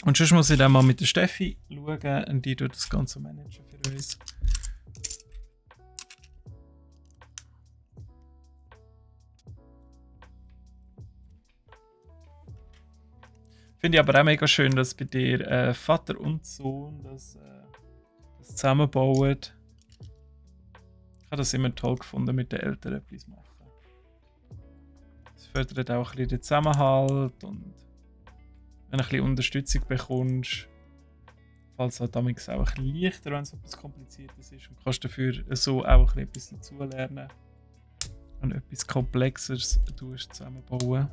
Und sonst muss ich dann mal mit der Steffi schauen und die tut das Ganze managen für uns. Finde ich aber auch mega schön, dass bei dir Vater und Sohn das zusammenbauen. Ich habe das immer toll gefunden, mit den Eltern etwas machen. Das fördert auch ein bisschen den Zusammenhalt und wenn du ein bisschen Unterstützung bekommst, fällt es halt damals auch ein bisschen leichter, wenn es etwas Kompliziertes ist und kannst dafür so auch ein bisschen etwas dazulernen und etwas Komplexeres zusammenbauen.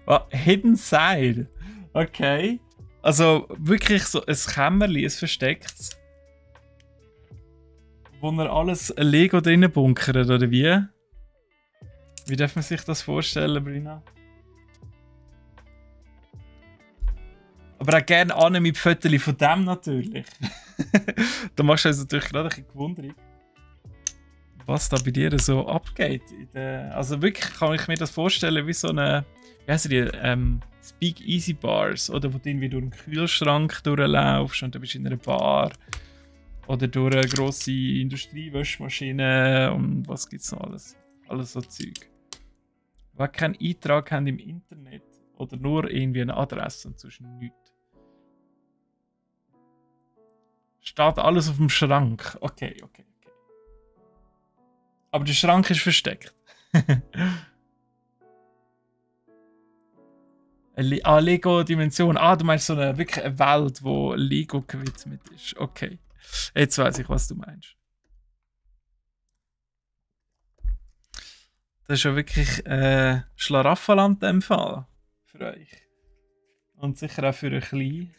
Oh, Hidden Side. Okay. Also wirklich so ein Kämmerli, ein verstecktes. Wo er alles Lego drinnen bunkert, oder wie? Wie darf man sich das vorstellen, Brina? Aber auch gerne an mit Fotos von dem natürlich. Da machst du uns natürlich gerade ein bisschen gewundert, was da bei dir so abgeht. Also wirklich kann ich mir das vorstellen wie so eine, wie heißen die, Speak Easy Bars, oder wo du irgendwie durch einen Kühlschrank durchlaufst und du bist in einer Bar. Oder durch eine grosse Industriewaschmaschine und was gibt's noch alles? Alles so Zeug. Wer keinen Eintrag haben im Internet oder nur irgendwie eine Adresse und sonst nichts. Steht alles auf dem Schrank. Okay. Aber der Schrank ist versteckt. Lego-Dimension. Du meinst so wirklich eine Welt, wo Lego gewidmet ist. Okay. Jetzt weiß ich, was du meinst. Das ist ja wirklich Schlaraffenland in dem Fall. Für euch. Und sicher auch für ein Klein.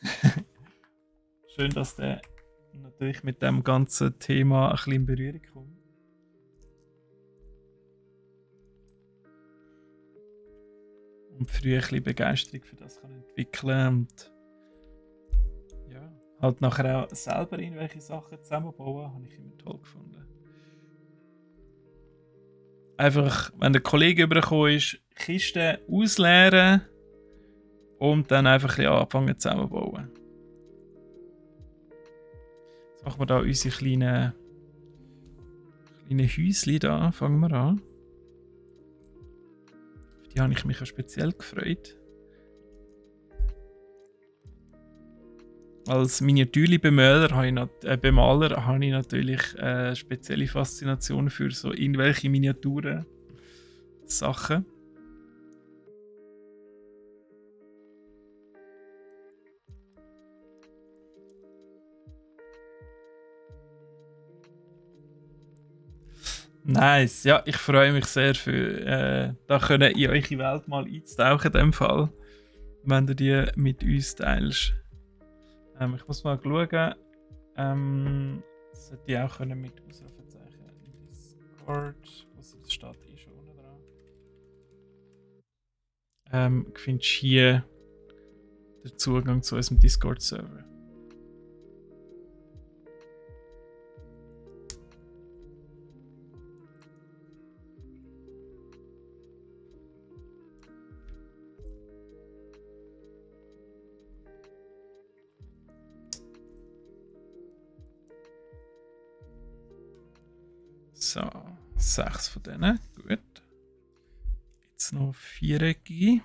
Schön, dass der natürlich mit dem ganzen Thema ein bisschen in Berührung kommt. Und früh ein bisschen Begeisterung für das kann entwickeln und ja, halt nachher auch selber irgendwelche Sachen zusammenbauen, habe ich immer toll gefunden. Einfach, wenn der Kollege übergekommen ist, Kisten ausleeren und dann einfach ein bisschen anfangen zusammenbauen. Jetzt machen wir da unsere kleinen Häuschen da, fangen wir an. Auf die habe ich mich auch speziell gefreut. Als Miniaturli-Bemaler habe ich natürlich eine spezielle Faszination für so irgendwelche Miniaturen-Sachen. Nice, ja, ich freue mich sehr für da können in eure Welt mal einzutauchen in dem Fall, wenn du die mit uns teilst. Ich muss mal schauen, sollte ich auch können mit Ausrufezeichen in Discord, was das steht, ist schon unten dran. Findest du hier den Zugang zu unserem Discord-Server? So, 6 von denen. Gut. Jetzt noch 4-eckige.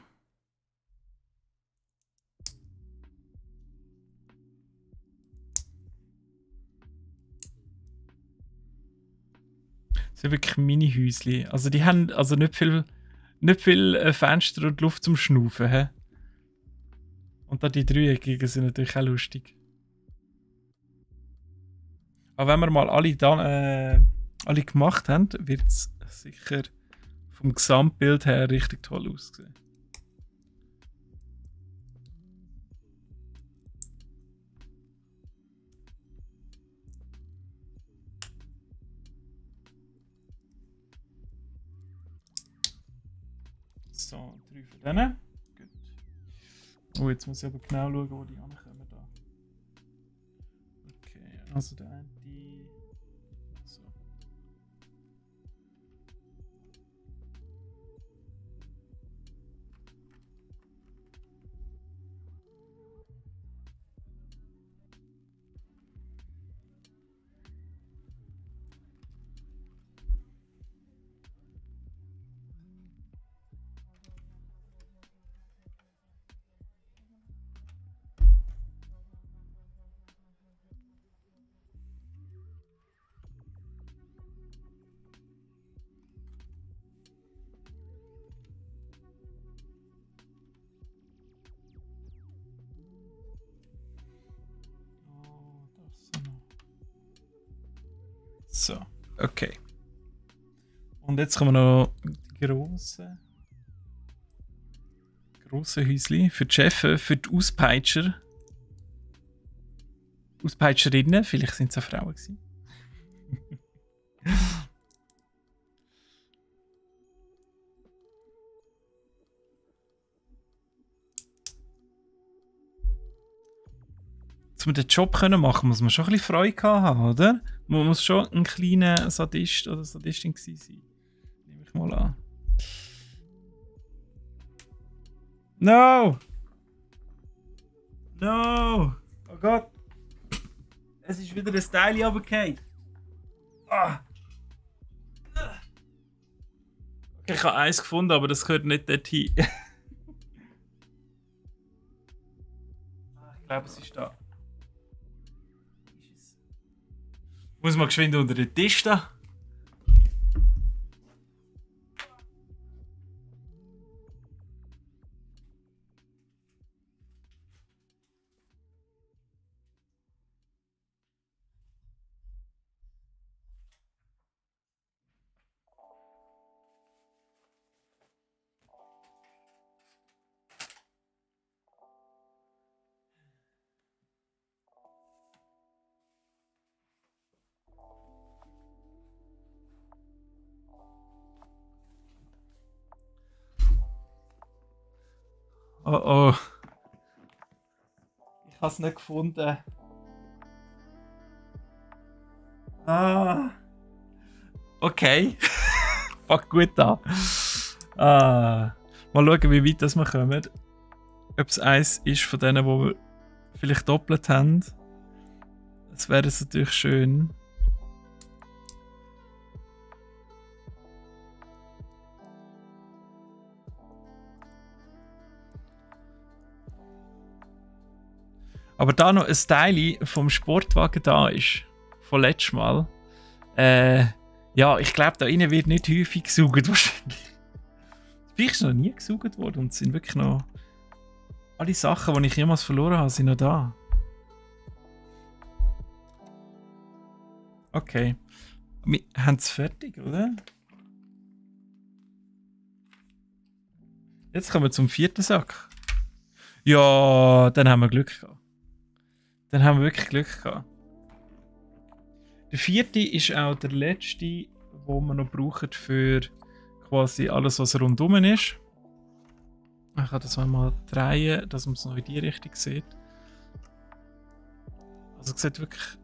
Das sind wirklich Mini-Häuschen. Also die haben also nicht viel Fenster und Luft zum Schnaufen. He? Und dann die 3-eckigen sind natürlich auch lustig. Aber wenn wir mal alle gemacht haben, wird es sicher vom Gesamtbild her richtig toll aussehen. So, 3 von denen. Gut. Oh, jetzt muss ich aber genau schauen, wo die ankommen. Da. Okay, also der eine. So. So, okay. Und jetzt kommen noch die grossen. Grosse Häuschen. Für die Chefs, für die Auspeitscher. Auspeitscherinnen, vielleicht sind es auch Frauen gewesen. Um den Job können machen, muss man schon ein bisschen Freude haben, oder? Man muss schon ein kleiner Sadist oder Sadistin gewesen sein. Nehme ich mal an. No! No! Oh Gott! Es ist wieder ein Teil runtergefallen. Ah! Okay, ich habe eins gefunden, aber das gehört nicht dorthin. Ich glaube, es ist da. Muss man geschwind unter den Tisch da? Oh oh. Ich habe es nicht gefunden. Ah. Okay. Fuck gut an. Ah. Mal schauen, wie weit das wir kommen. Ob es eins ist von denen, die wir vielleicht doppelt haben. Das wäre natürlich schön. Aber da noch ein Teil vom Sportwagen da ist, von letztes Mal. Ja, ich glaube, da innen wird nicht häufig gesaugt wahrscheinlich. Vielleicht ist noch nie gesaugt worden und es sind wirklich noch... Alle Sachen, die ich jemals verloren habe, sind noch da. Okay. Wir haben es fertig, oder? Jetzt kommen wir zum 4. Sack. Ja, dann haben wir Glück gehabt. Dann haben wir wirklich Glück gehabt. Der 4. ist auch der letzte, den wir noch brauchen für quasi alles, was rundum ist. Ich kann das mal drehen, dass man es noch in die Richtung sieht. Also es sieht wirklich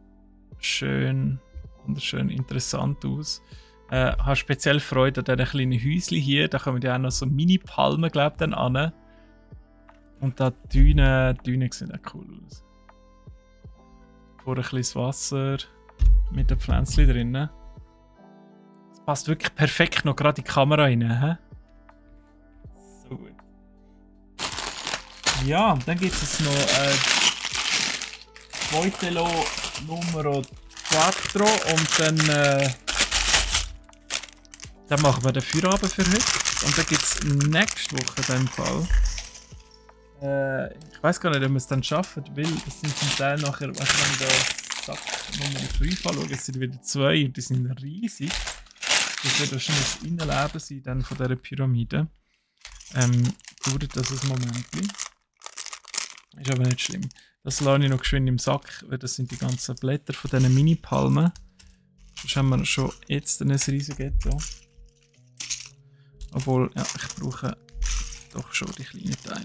schön, wunderschön interessant aus. Ich habe speziell Freude an diesen kleinen Häuschen hier. Da kommen ja auch noch so Mini-Palmen, glaube ich, dann an. Und da die Dünen sehen auch cool aus. Vor ein bisschen Wasser mit den Pflänzchen drin. Das passt wirklich perfekt noch gerade in die Kamera rein. He? So gut. Ja, und dann gibt es noch Voitelo Numero 4 und dann machen wir den Feierabend für heute. Und dann gibt es nächste Woche in dem Fall. Ich weiß gar nicht, ob wir es dann schaffen, weil es sind zum Teil nachher, wenn ich den Sack Nummer 5 anschaue, es sind wieder 2 und die sind riesig. Das wird wahrscheinlich das Innenleben sein dann von dieser Pyramide. Dauert das ein Moment. Ist aber nicht schlimm. Das lasse ich noch geschwind im Sack, weil das sind die ganzen Blätter von diesen Mini-Palmen. Sonst haben wir schon jetzt ein riesiges Ghetto. Obwohl, ja, ich brauche doch schon die kleinen Teile.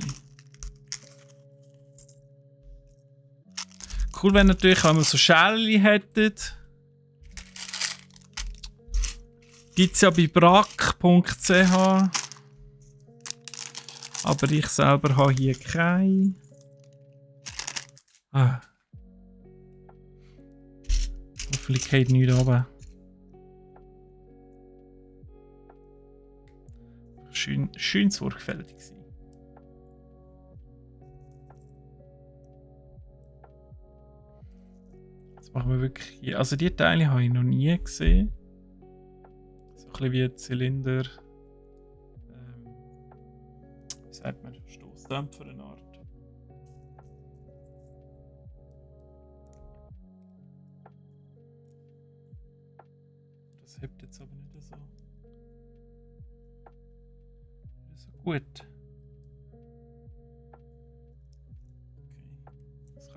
Cool wäre natürlich, wenn wir so Schälchen hätten. Gibt es ja bei brack.ch. Aber ich selber habe hier keine. Ah. Hoffentlich geht nichts runter. Schön sorgfältig sein. Jetzt machen wir wirklich hier. Also die Teile habe ich noch nie gesehen. So ein bisschen wie ein Zylinder. Wie sagt man? Stoßdämpfer eine Art. Das hebt jetzt aber nicht so. Gut.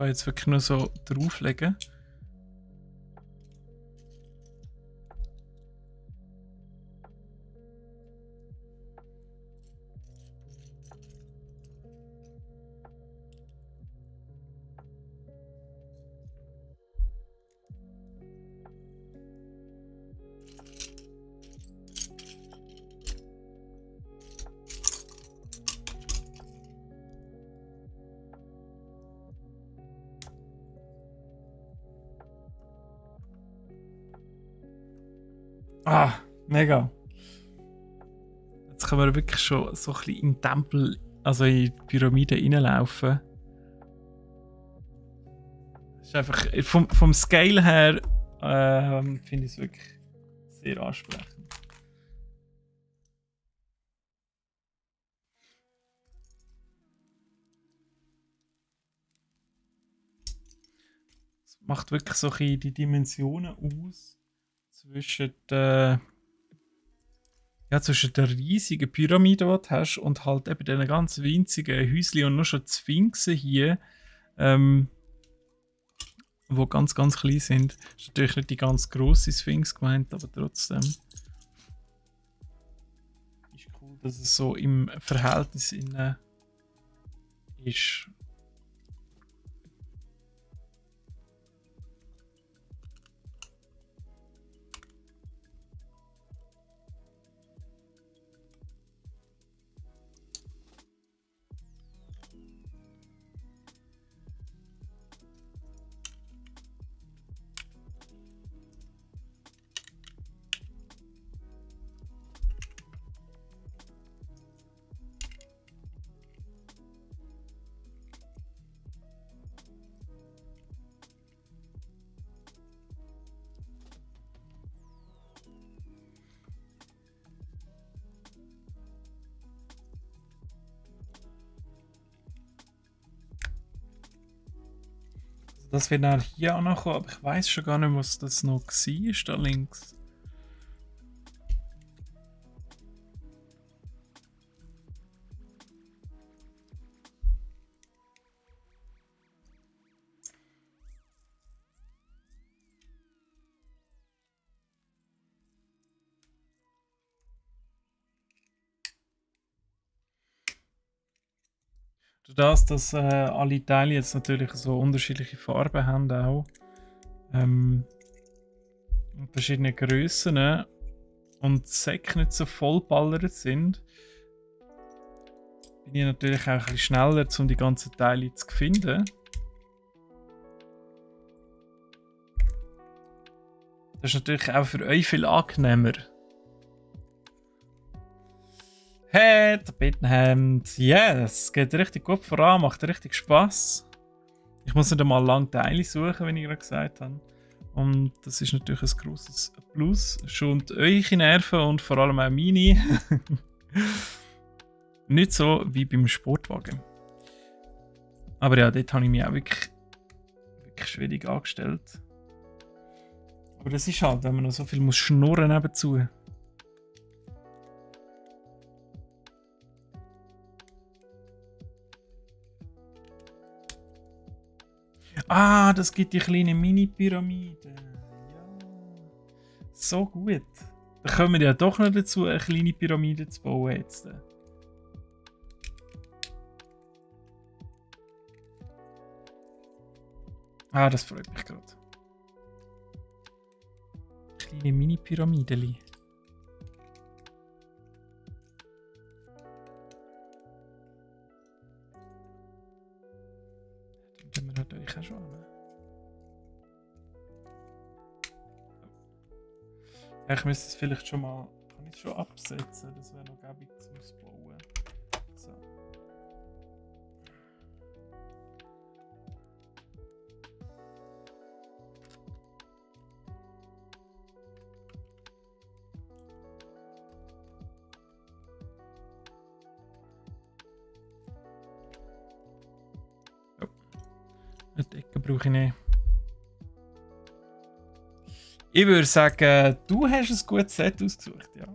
da jetzt wirklich nur so drauflegen. Ah, mega. Jetzt können wir wirklich schon so ein bisschen in den Tempel, also in die Pyramide reinlaufen. Das ist einfach, vom Scale her finde ich es wirklich sehr ansprechend. Es macht wirklich so ein bisschen die Dimensionen aus zwischen der riesigen Pyramide, die du hast, und halt eben diesen ganz winzigen Häuschen und nur schon die Sphinxen hier, die ganz, ganz klein sind. Das ist natürlich nicht die ganz grosse Sphinx gemeint, aber trotzdem ist cool, dass es so im Verhältnis innen ist. Das wird dann hier auch noch kommen, aber ich weiß schon gar nicht, was das noch war, da links. Durch das, dass alle Teile jetzt natürlich so unterschiedliche Farben haben auch. Und verschiedene Grössen und die Säcke nicht so vollballert sind, bin ich natürlich auch ein bisschen schneller, um die ganzen Teile zu finden. Das ist natürlich auch für euch viel angenehmer. Hey, Tapetenhemd. Yes, geht richtig gut voran, macht richtig Spass. Ich muss nicht einmal lange Teile suchen, wie ich gerade gesagt habe. Und das ist natürlich ein grosses Plus. Schont eure Nerven und vor allem auch meine. Nicht so wie beim Sportwagen. Aber ja, dort habe ich mich auch wirklich schwierig angestellt. Aber das ist halt, wenn man noch so viel muss schnurren nebenzu. Ah, das gibt die kleine Mini-Pyramide. Ja. So gut. Da kommen wir ja doch noch dazu, eine kleine Pyramide zu bauen jetzt. Ah, das freut mich gerade. Kleine Mini-Pyramideli. Dann tun wir natürlich auch schon an. Ja, ich müsste es vielleicht schon mal. Kann ich es schon absetzen? Das wäre noch gäbig zum Bauen. So. Die Decke brauche ich nicht. Ich würde sagen, du hast ein gutes Set ausgesucht, ja.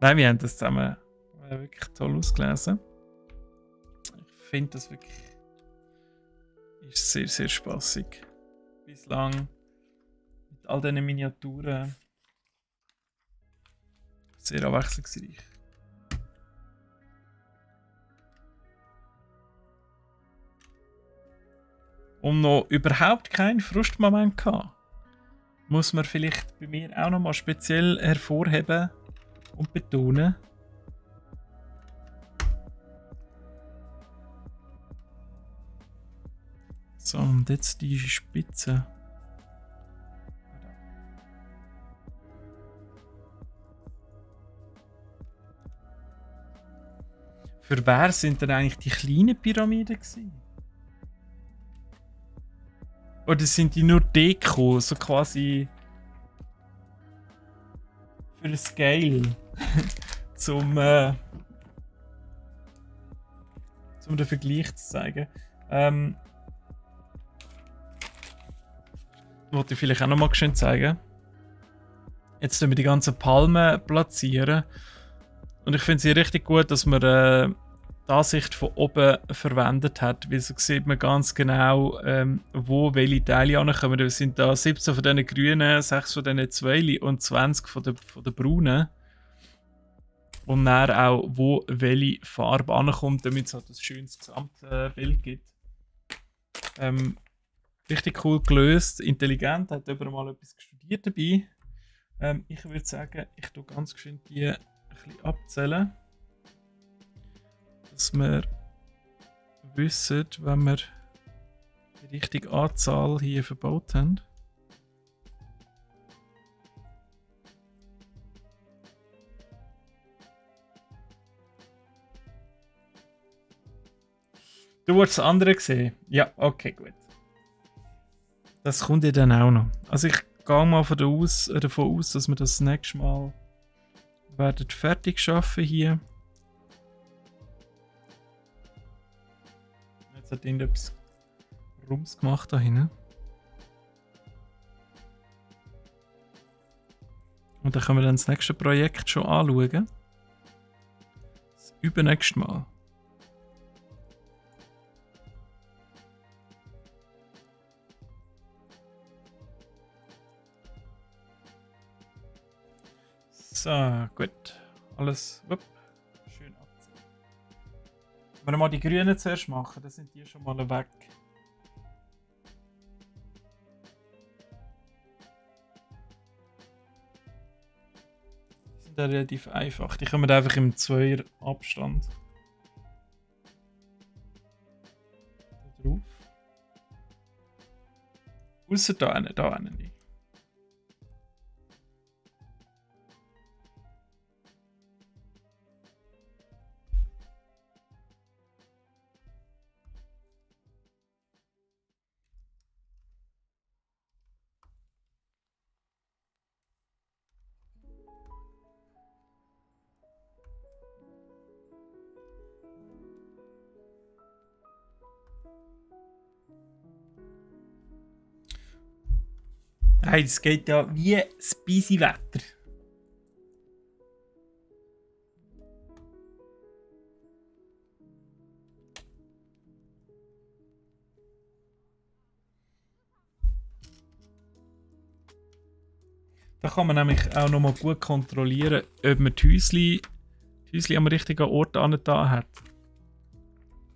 Nein, wir haben das zusammen wirklich toll ausgelesen. Ich finde das wirklich ist sehr, sehr spaßig. Bislang mit all diesen Miniaturen sehr abwechslungsreich. Und noch überhaupt keinen Frustmoment gehabt. Muss man vielleicht bei mir auch noch mal speziell hervorheben und betonen. So, und jetzt die Spitze. Für wer sind denn eigentlich die kleinen Pyramiden gewesen? Oder sind die nur Deko, so quasi für ein Scale, zum den Vergleich zu zeigen? Wollte ich vielleicht auch noch mal schön zeigen. Jetzt tun wir die ganzen Palmen platzieren. Und ich finde es richtig gut, dass man die Ansicht von oben verwendet hat, weil so sieht man ganz genau, wo welche Teile ankommen. Es sind da 17 von diesen grünen, 6 von diesen Zweili und 20 von den braunen. Und dann auch, wo welche Farbe ankommt, damit es halt ein schönes Gesamtbild gibt. Richtig cool gelöst, intelligent, hat jemand mal etwas studiert dabei. Ich würde sagen, ich tue ganz schön die ein bisschen abzählen. Dass wir wissen, wenn wir die richtige Anzahl hier verbaut haben. Du wolltest das andere sehen? Ja, okay, gut. Das kommt ja dann auch noch. Also ich gehe mal davon aus, dass wir das nächste Mal werden fertig schaffen hier. Jetzt hat irgendetwas Rums gemacht da hinten. Und dann können wir dann das nächste Projekt schon anschauen. Das übernächste Mal. So, gut. Alles schön abziehen. Wenn wir mal die grünen zuerst machen, dann sind die schon mal weg. Die sind relativ einfach. Die kommen einfach im 2er Abstand da drauf. Außer da nicht. Hey, es geht ja wie das busy Wetter. Da kann man nämlich auch noch mal gut kontrollieren, ob man die Häuschen am richtigen Ort angetan hat.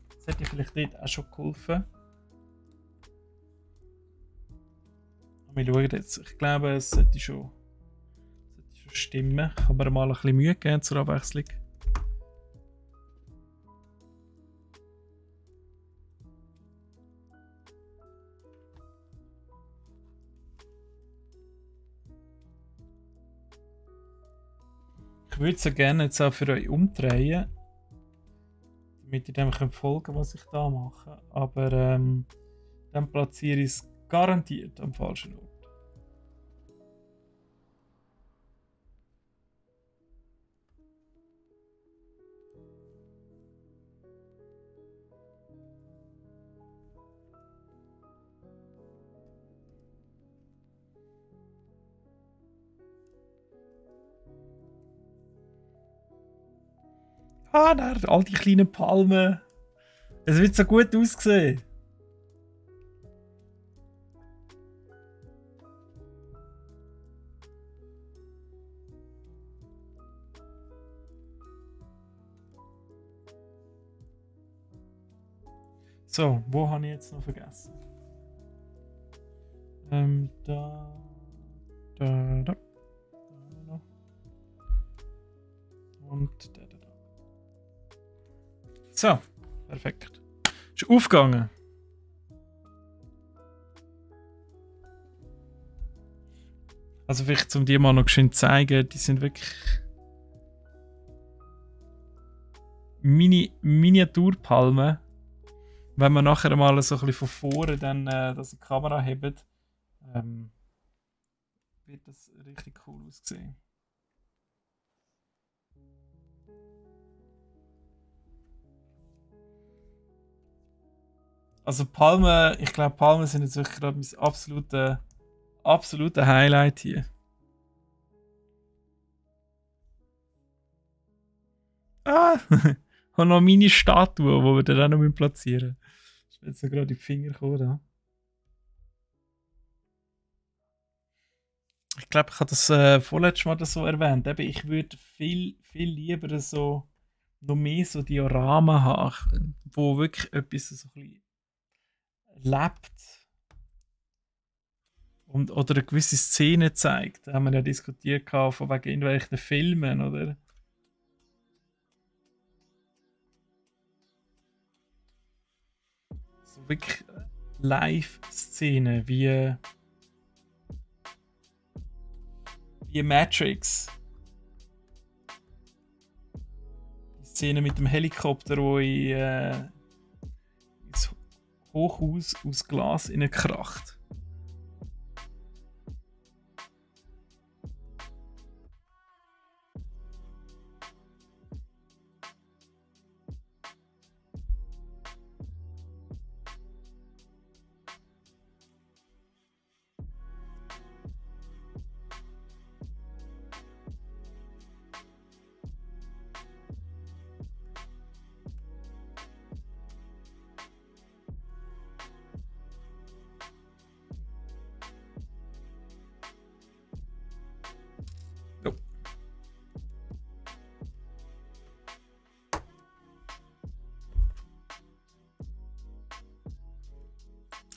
Das hätte vielleicht dort auch schon geholfen. Wir schauen jetzt. Ich glaube, es sollte schon stimmen. Kann man mal ein bisschen Mühe geben zur Abwechslung. Ich würde es gerne jetzt auch für euch umdrehen, damit ihr dem folgen könnt, was ich da mache. Aber dann platziere ich es garantiert am falschen Ort. Ah, nein, all die kleinen Palmen. Es wird so gut aussehen. So, wo habe ich jetzt noch vergessen? Da noch. Und da. So, perfekt. Ist aufgegangen. Also vielleicht, um die mal noch schön zu zeigen, die sind wirklich Miniaturpalmen. Wenn man nachher mal so ein bisschen von vorne dann das in die Kamera hebt, wird das richtig cool aussehen. Also Palmen, ich glaube Palmen sind jetzt wirklich gerade mein absolute Highlight hier. Ah! Ich habe noch meine Statue, die wir dann auch noch platzieren müssen. Ich bin jetzt so gerade in die Finger gekommen. Da. Ich glaube, ich habe das vorletztes Mal so erwähnt. Eben, ich würde viel lieber so noch mehr so Dioramen haben, wo wirklich etwas so ein bisschen lebt. Oder eine gewisse Szene zeigt. Da haben wir ja diskutiert von wegen irgendwelchen Filmen, oder? So wirklich Live-Szenen wie Matrix. Die Szene mit dem Helikopter, wo ins Hochhaus aus Glas kracht.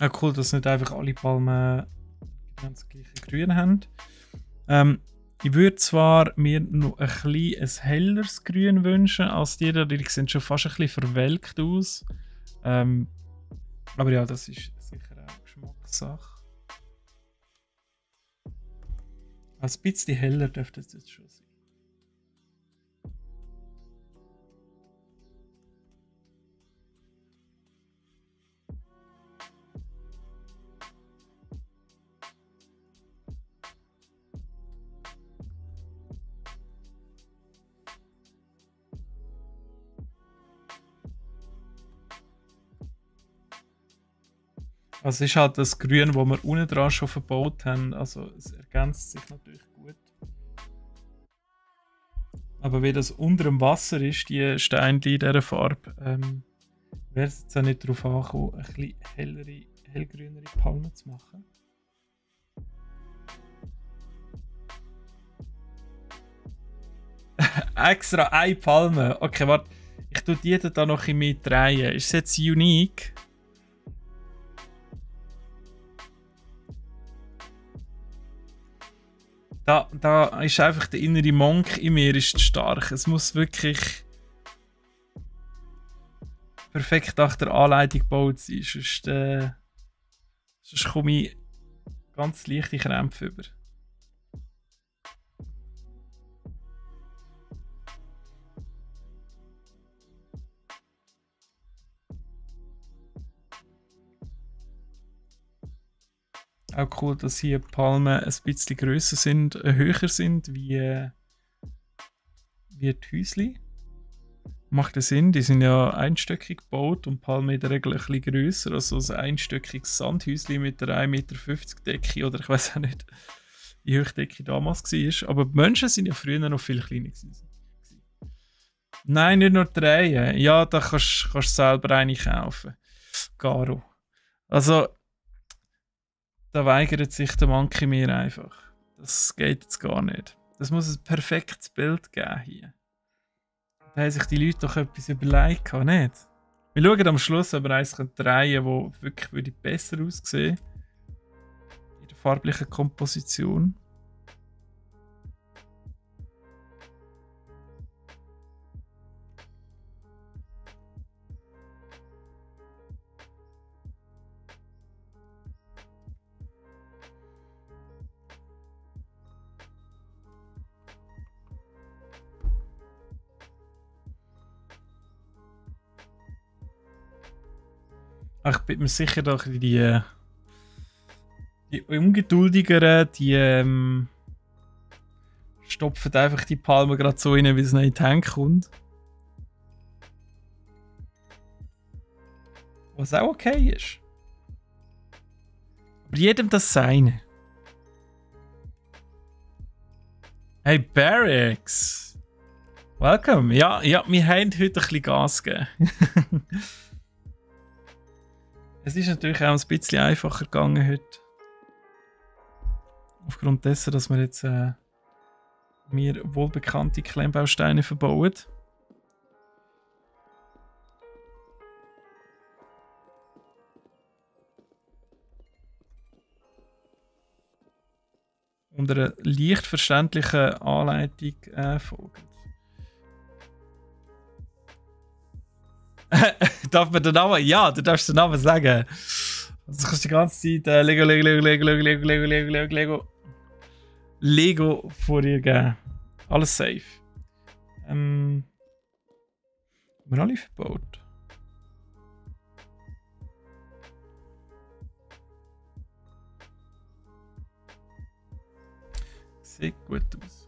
Ah, cool, dass nicht einfach alle Palmen das gleiche Grün haben. Ich würde zwar mir noch ein helleres Grün wünschen als die da, die sehen schon fast ein bisschen verwelkt aus. Aber ja, das ist sicher auch Geschmackssache. Ein bisschen heller dürfte es jetzt schon sein. Also es ist halt das Grün, das wir unten dran schon verbaut haben. Also es ergänzt sich natürlich gut. Aber wie das unter dem Wasser ist, die Steine in dieser Farbe, wäre es jetzt auch nicht darauf angekommen, ein bisschen hellgrünere Palmen zu machen. Extra eine Palme. Okay, warte. Ich tue die da noch ein bisschen drehen. Ist es jetzt unique? Da ist einfach der innere Monk in mir ist stark. Es muss wirklich perfekt nach der Anleitung gebaut sein. Sonst komme ich ganz leichte Krämpfe über. Auch cool, dass hier die Palmen ein bisschen grösser sind, höher sind wie die Häusli. Macht das Sinn? Die sind ja einstöckig gebaut und Palmen in der Regel ein bisschen grösser. Also ein einstöckiges Sandhäusli mit einer 1,50 Meter Decke oder ich weiß auch nicht, wie hoch die Decke damals war. Aber die Menschen sind ja früher noch viel kleiner gewesen. Nein, nicht nur drehen. Ja, da kannst du selber eine kaufen. Garo. Also, da weigert sich der Monkey mir einfach. Das geht jetzt gar nicht. Das muss ein perfektes Bild geben hier. Da haben sich die Leute doch etwas überlegt, nicht? Wir schauen am Schluss, ob wir eins drehen können, das wirklich besser aussehen in der farblichen Komposition. Ich bin mir sicher, dass die Ungeduldigeren, die stopfen einfach die Palme gerade so rein, wie es nicht in die Hände kommt. Was auch okay ist. Aber jedem das Seine. Hey Barracks! Welcome! Ja, wir haben heute ein bisschen Gas gegeben. Es ist natürlich auch ein bisschen einfacher gegangen heute. Aufgrund dessen, dass wir jetzt mir wohlbekannte Klemmbausteine verbauen. Und einer leicht verständlichen Anleitung folgen. Darf man den Namen? Ja, du darfst den Namen sagen. Also kannst du die ganze Zeit Lego vor dir geben. Alles safe. Haben wir alle verbaut? Sieht gut aus.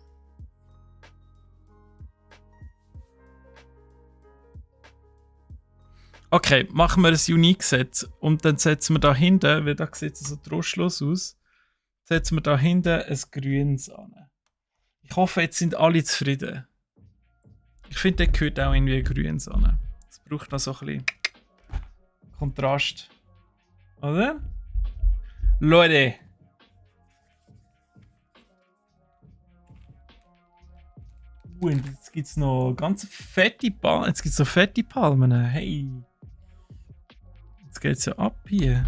Okay, machen wir ein Unique-Set und dann setzen wir da hinten, weil da sieht es so trostlos aus, setzen wir da hinten ein grünes an. Ich hoffe, jetzt sind alle zufrieden. Ich finde, der gehört auch irgendwie ein grünes an. Es braucht noch so ein bisschen Kontrast. Oder? Leute! Und jetzt gibt es noch ganz fette Palmen. Jetzt gibt es noch fette Palmen. Hey! Jetzt geht's ja ab hier.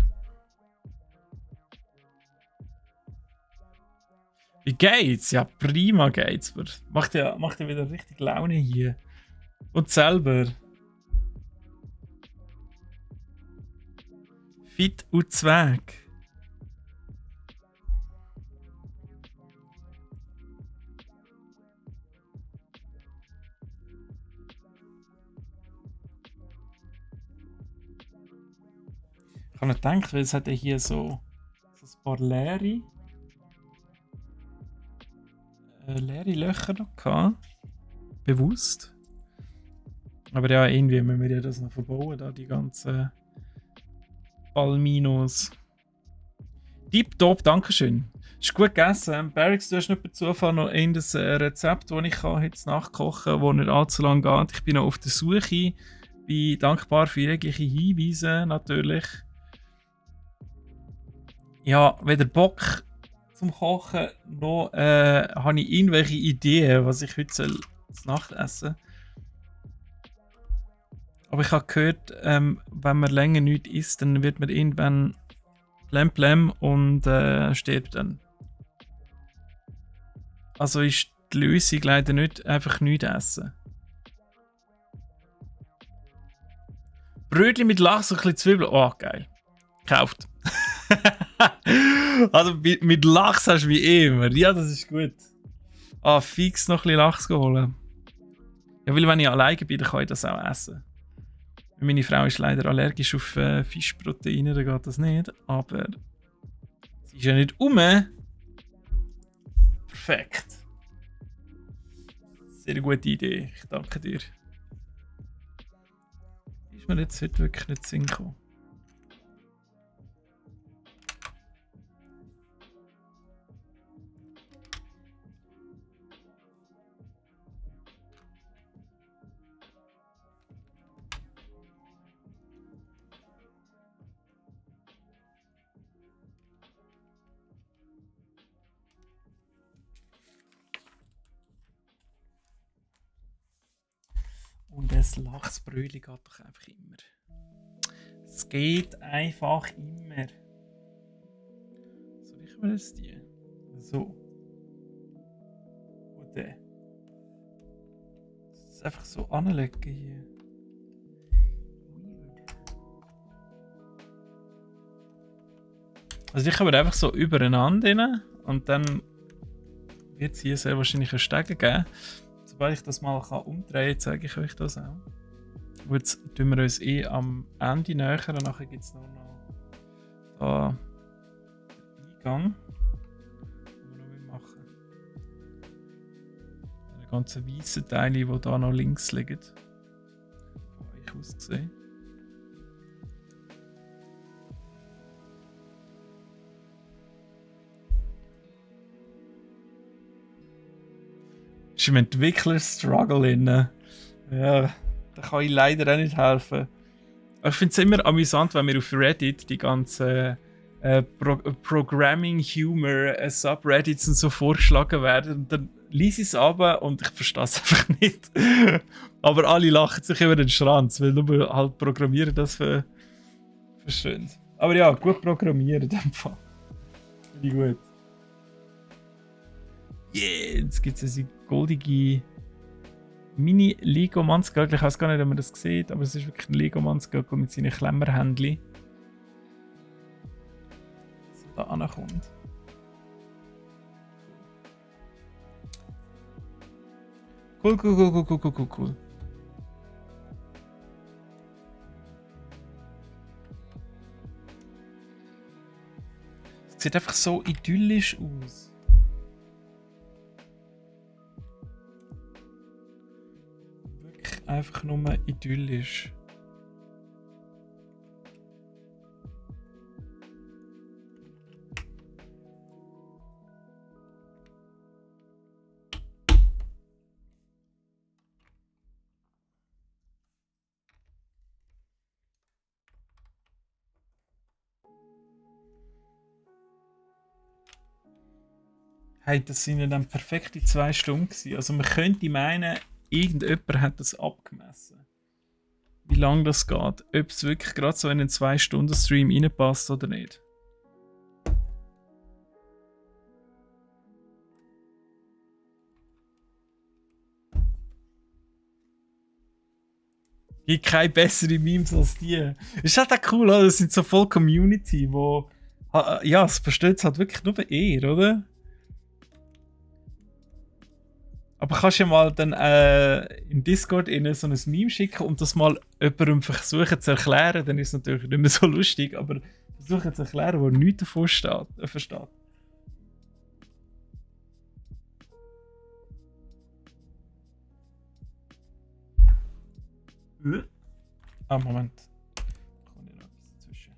Wie geht's? Ja, prima geht's. Macht ja wieder richtig Laune hier. Und selber. Fit und Zweig. Ich habe nicht gedacht, weil es hat ja hier so ein paar leere Löcher noch gehabt. Bewusst. Aber ja, irgendwie müssen wir das noch verbauen, da die ganzen Palminos. Tipptopp, dankeschön. Ist gut gegessen. Barracks, du hast nicht per Zufall noch ein Rezept, das ich jetzt nachkochen kann, das nicht allzu lange geht. Ich bin noch auf der Suche. Bin dankbar für jegliche Hinweise, natürlich. Ja, weder Bock zum Kochen, noch habe ich irgendwelche Ideen, was ich heute zur Nacht essen soll. Aber ich habe gehört, wenn man länger nichts isst, dann wird man irgendwann plem und stirbt dann. Also ist die Lösung leider nicht einfach nichts essen. Brötchen mit Lachs und ein bisschen Zwiebeln. Oh, geil. Gekauft. Also mit Lachs hast du wie immer. Ja, das ist gut. Ah, fix noch ein bisschen Lachs holen. Ja, weil wenn ich alleine bin, dann kann ich das auch essen. Meine Frau ist leider allergisch auf Fischproteine, da geht das nicht. Aber sie ist ja nicht Perfekt. Sehr gute Idee. Ich danke dir. Ist mir jetzt heute wirklich nicht Sinn gekommen. ein Lachsbrötchen geht doch einfach immer. Es geht einfach immer. So, wie können wir das die? So. Und der. Das ist einfach so anlegen hier. Also ich habe einfach so übereinander rein und dann wird es hier sehr wahrscheinlich einen Stegen geben. Sobald ich das mal umdrehen kann, zeige ich euch das auch. Und jetzt tun wir uns am Ende näher und nachher gibt es nur noch da den Eingang. Den wir noch machen. Die ganzen weißen Teile, die hier noch links liegen. Von euch aus gesehen. Ist im Entwickler-Struggle inne. Ja, da kann ich leider auch nicht helfen. Aber ich finde es immer amüsant, wenn wir auf Reddit die ganzen Programming-Humor-Subreddits und so vorgeschlagen werden. Und dann lese ich es ab und ich verstehe es einfach nicht. Aber alle lachen sich über den Schranz, weil nur halt Programmieren das verstehen. Aber ja, gut programmieren in dem Fall. Finde ich gut. Yeah, jetzt gibt es eine goldige Mini-Lego-Mannsgögel. Ich weiß gar nicht, ob man das sieht, aber es ist wirklich ein Lego-Mannsgögel mit seinen Klemmerhändchen. So da ankommt. Cool. Es sieht einfach so idyllisch aus. Einfach nur idyllisch. Hey, das sind ja dann perfekte 2 Stunden gewesen. Also man könnte meinen, irgendjemand hat das abgemessen. Wie lange das geht. Ob es wirklich gerade so in einen 2-Stunden-Stream reinpasst oder nicht. Gibt keine besseren Memes als die. Ist halt auch cool, oder? Das sind so voll Community, wo... Ja, es versteht es halt wirklich nur ihr, oder? Aber kannst du ja mal dann im Discord so ein Meme schicken und das mal jemandem versuchen zu erklären, dann ist es natürlich nicht mehr so lustig, aber versuchen zu erklären, wo nichts davon versteht. Ah, Moment. Da kommt ja noch etwas dazwischen.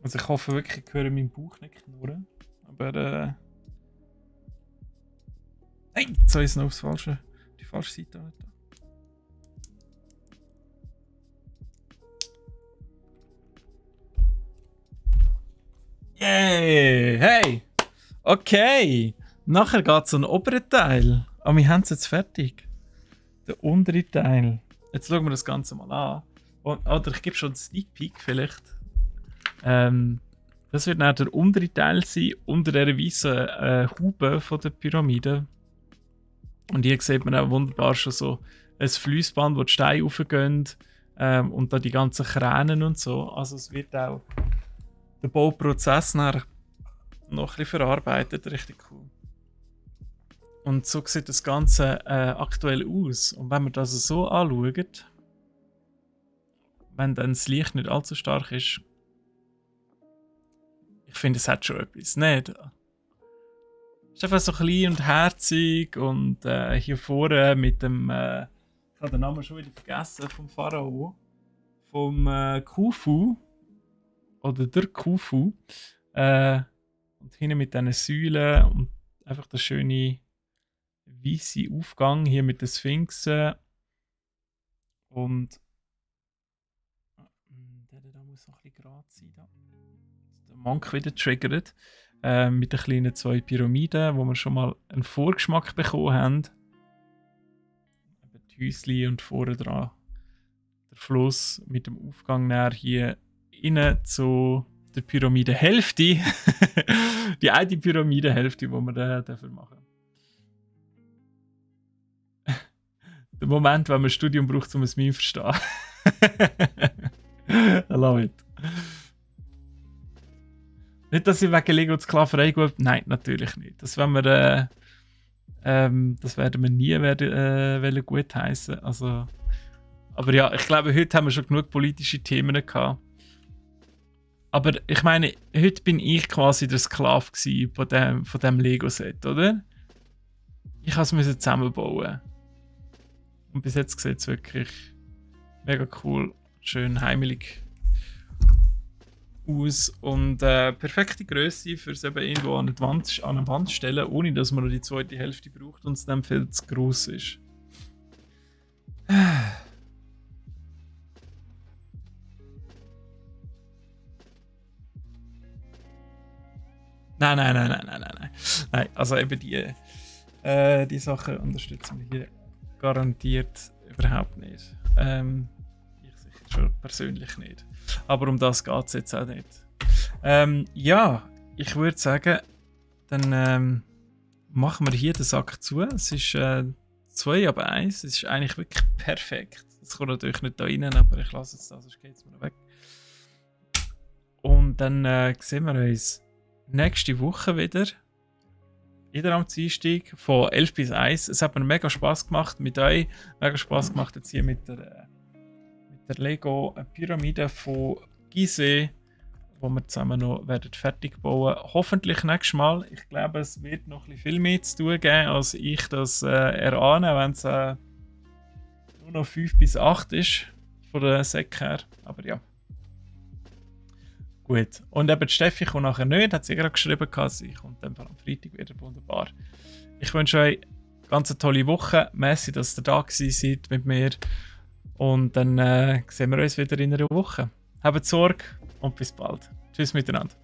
Also ich hoffe wirklich, ich höre meinen Bauch nicht knurren. Aber nein, jetzt habe ich es noch die falsche Seite angetan. Yay! Hey! Okay! Nachher geht es um den oberen Teil. Aber wir haben es jetzt fertig. Der untere Teil. Jetzt schauen wir das Ganze mal an. Oder ich gebe schon einen Sneak Peek vielleicht. Das wird dann der untere Teil sein, unter dieser weißen Haube von der Pyramide. Und hier sieht man auch wunderbar schon so ein Fliessband, wo die Steine raufgehen. Und dann die ganzen Kränen und so. Also es wird auch der Bauprozess noch ein bisschen verarbeitet. Richtig cool. Und so sieht das Ganze aktuell aus. Und wenn man das so anschaut, wenn dann das Licht nicht allzu stark ist, ich finde, es hat schon etwas, nicht? Es ist einfach so klein und herzig und hier vorne mit dem, ich habe den Namen schon wieder vergessen, vom Pharao, vom Khufu, oder der Khufu, und hinten mit diesen Säulen und einfach das schöne weiße Aufgang hier mit den Sphinxen. Und da muss noch ein bisschen gerade sein. Da. Der Monk wieder triggert. Mit den kleinen 2 Pyramiden, wo wir schon mal einen Vorgeschmack bekommen haben. Eben die Häuschen und vorne dran der Fluss mit dem Aufgang näher hier rein zu der Pyramidenhälfte. Die eine Pyramidenhälfte, die wir dafür machen. Der Moment, wenn man ein Studium braucht, um ein Meme zu verstehen. I love it. Nicht, dass ich wegen Lego und Sklaverei gut... Nein, natürlich nicht. Das, das werden wir nie wollen gut heißen. Also, aber ja, ich glaube, heute haben wir schon genug politische Themen gehabt. Aber ich meine, heute bin ich quasi der Sklave von dem Lego-Set, oder? Ich musste es zusammenbauen. Und bis jetzt sieht es wirklich mega cool, schön heimelig aus und perfekte Größe für es eben irgendwo an eine Wand stellen, ohne dass man noch die zweite Hälfte braucht und es dann viel zu gross ist. Nein, also eben die Sachen unterstützen wir hier garantiert überhaupt nicht. Ich sicher schon persönlich nicht. Aber um das geht es jetzt auch nicht. Ja, ich würde sagen, dann machen wir hier den Sack zu. Es ist 2 ab 1. Es ist eigentlich wirklich perfekt. Es kommt natürlich nicht da rein, aber ich lasse es da, sonst geht es mir weg. Und dann sehen wir uns nächste Woche wieder. Wieder am Dienstag von 11 bis 1. Es hat mir mega Spass gemacht mit euch. Mega Spass gemacht jetzt hier mit der Lego Pyramide von Gizeh, wo wir zusammen noch werden fertig bauen. Hoffentlich nächstes Mal. Ich glaube, es wird noch ein bisschen viel mehr zu tun geben, als ich das erahne, wenn es nur noch 5 bis 8 ist von der Säcke her. Aber ja. Gut. Und eben die Steffi kommt nachher nicht, hat sie gerade geschrieben, sie kommt dann am Freitag wieder. Wunderbar. Ich wünsche euch eine ganz tolle Woche. Merci, dass ihr da seid mit mir. Und dann sehen wir uns wieder in einer Woche. Habt Sorge und bis bald. Tschüss miteinander.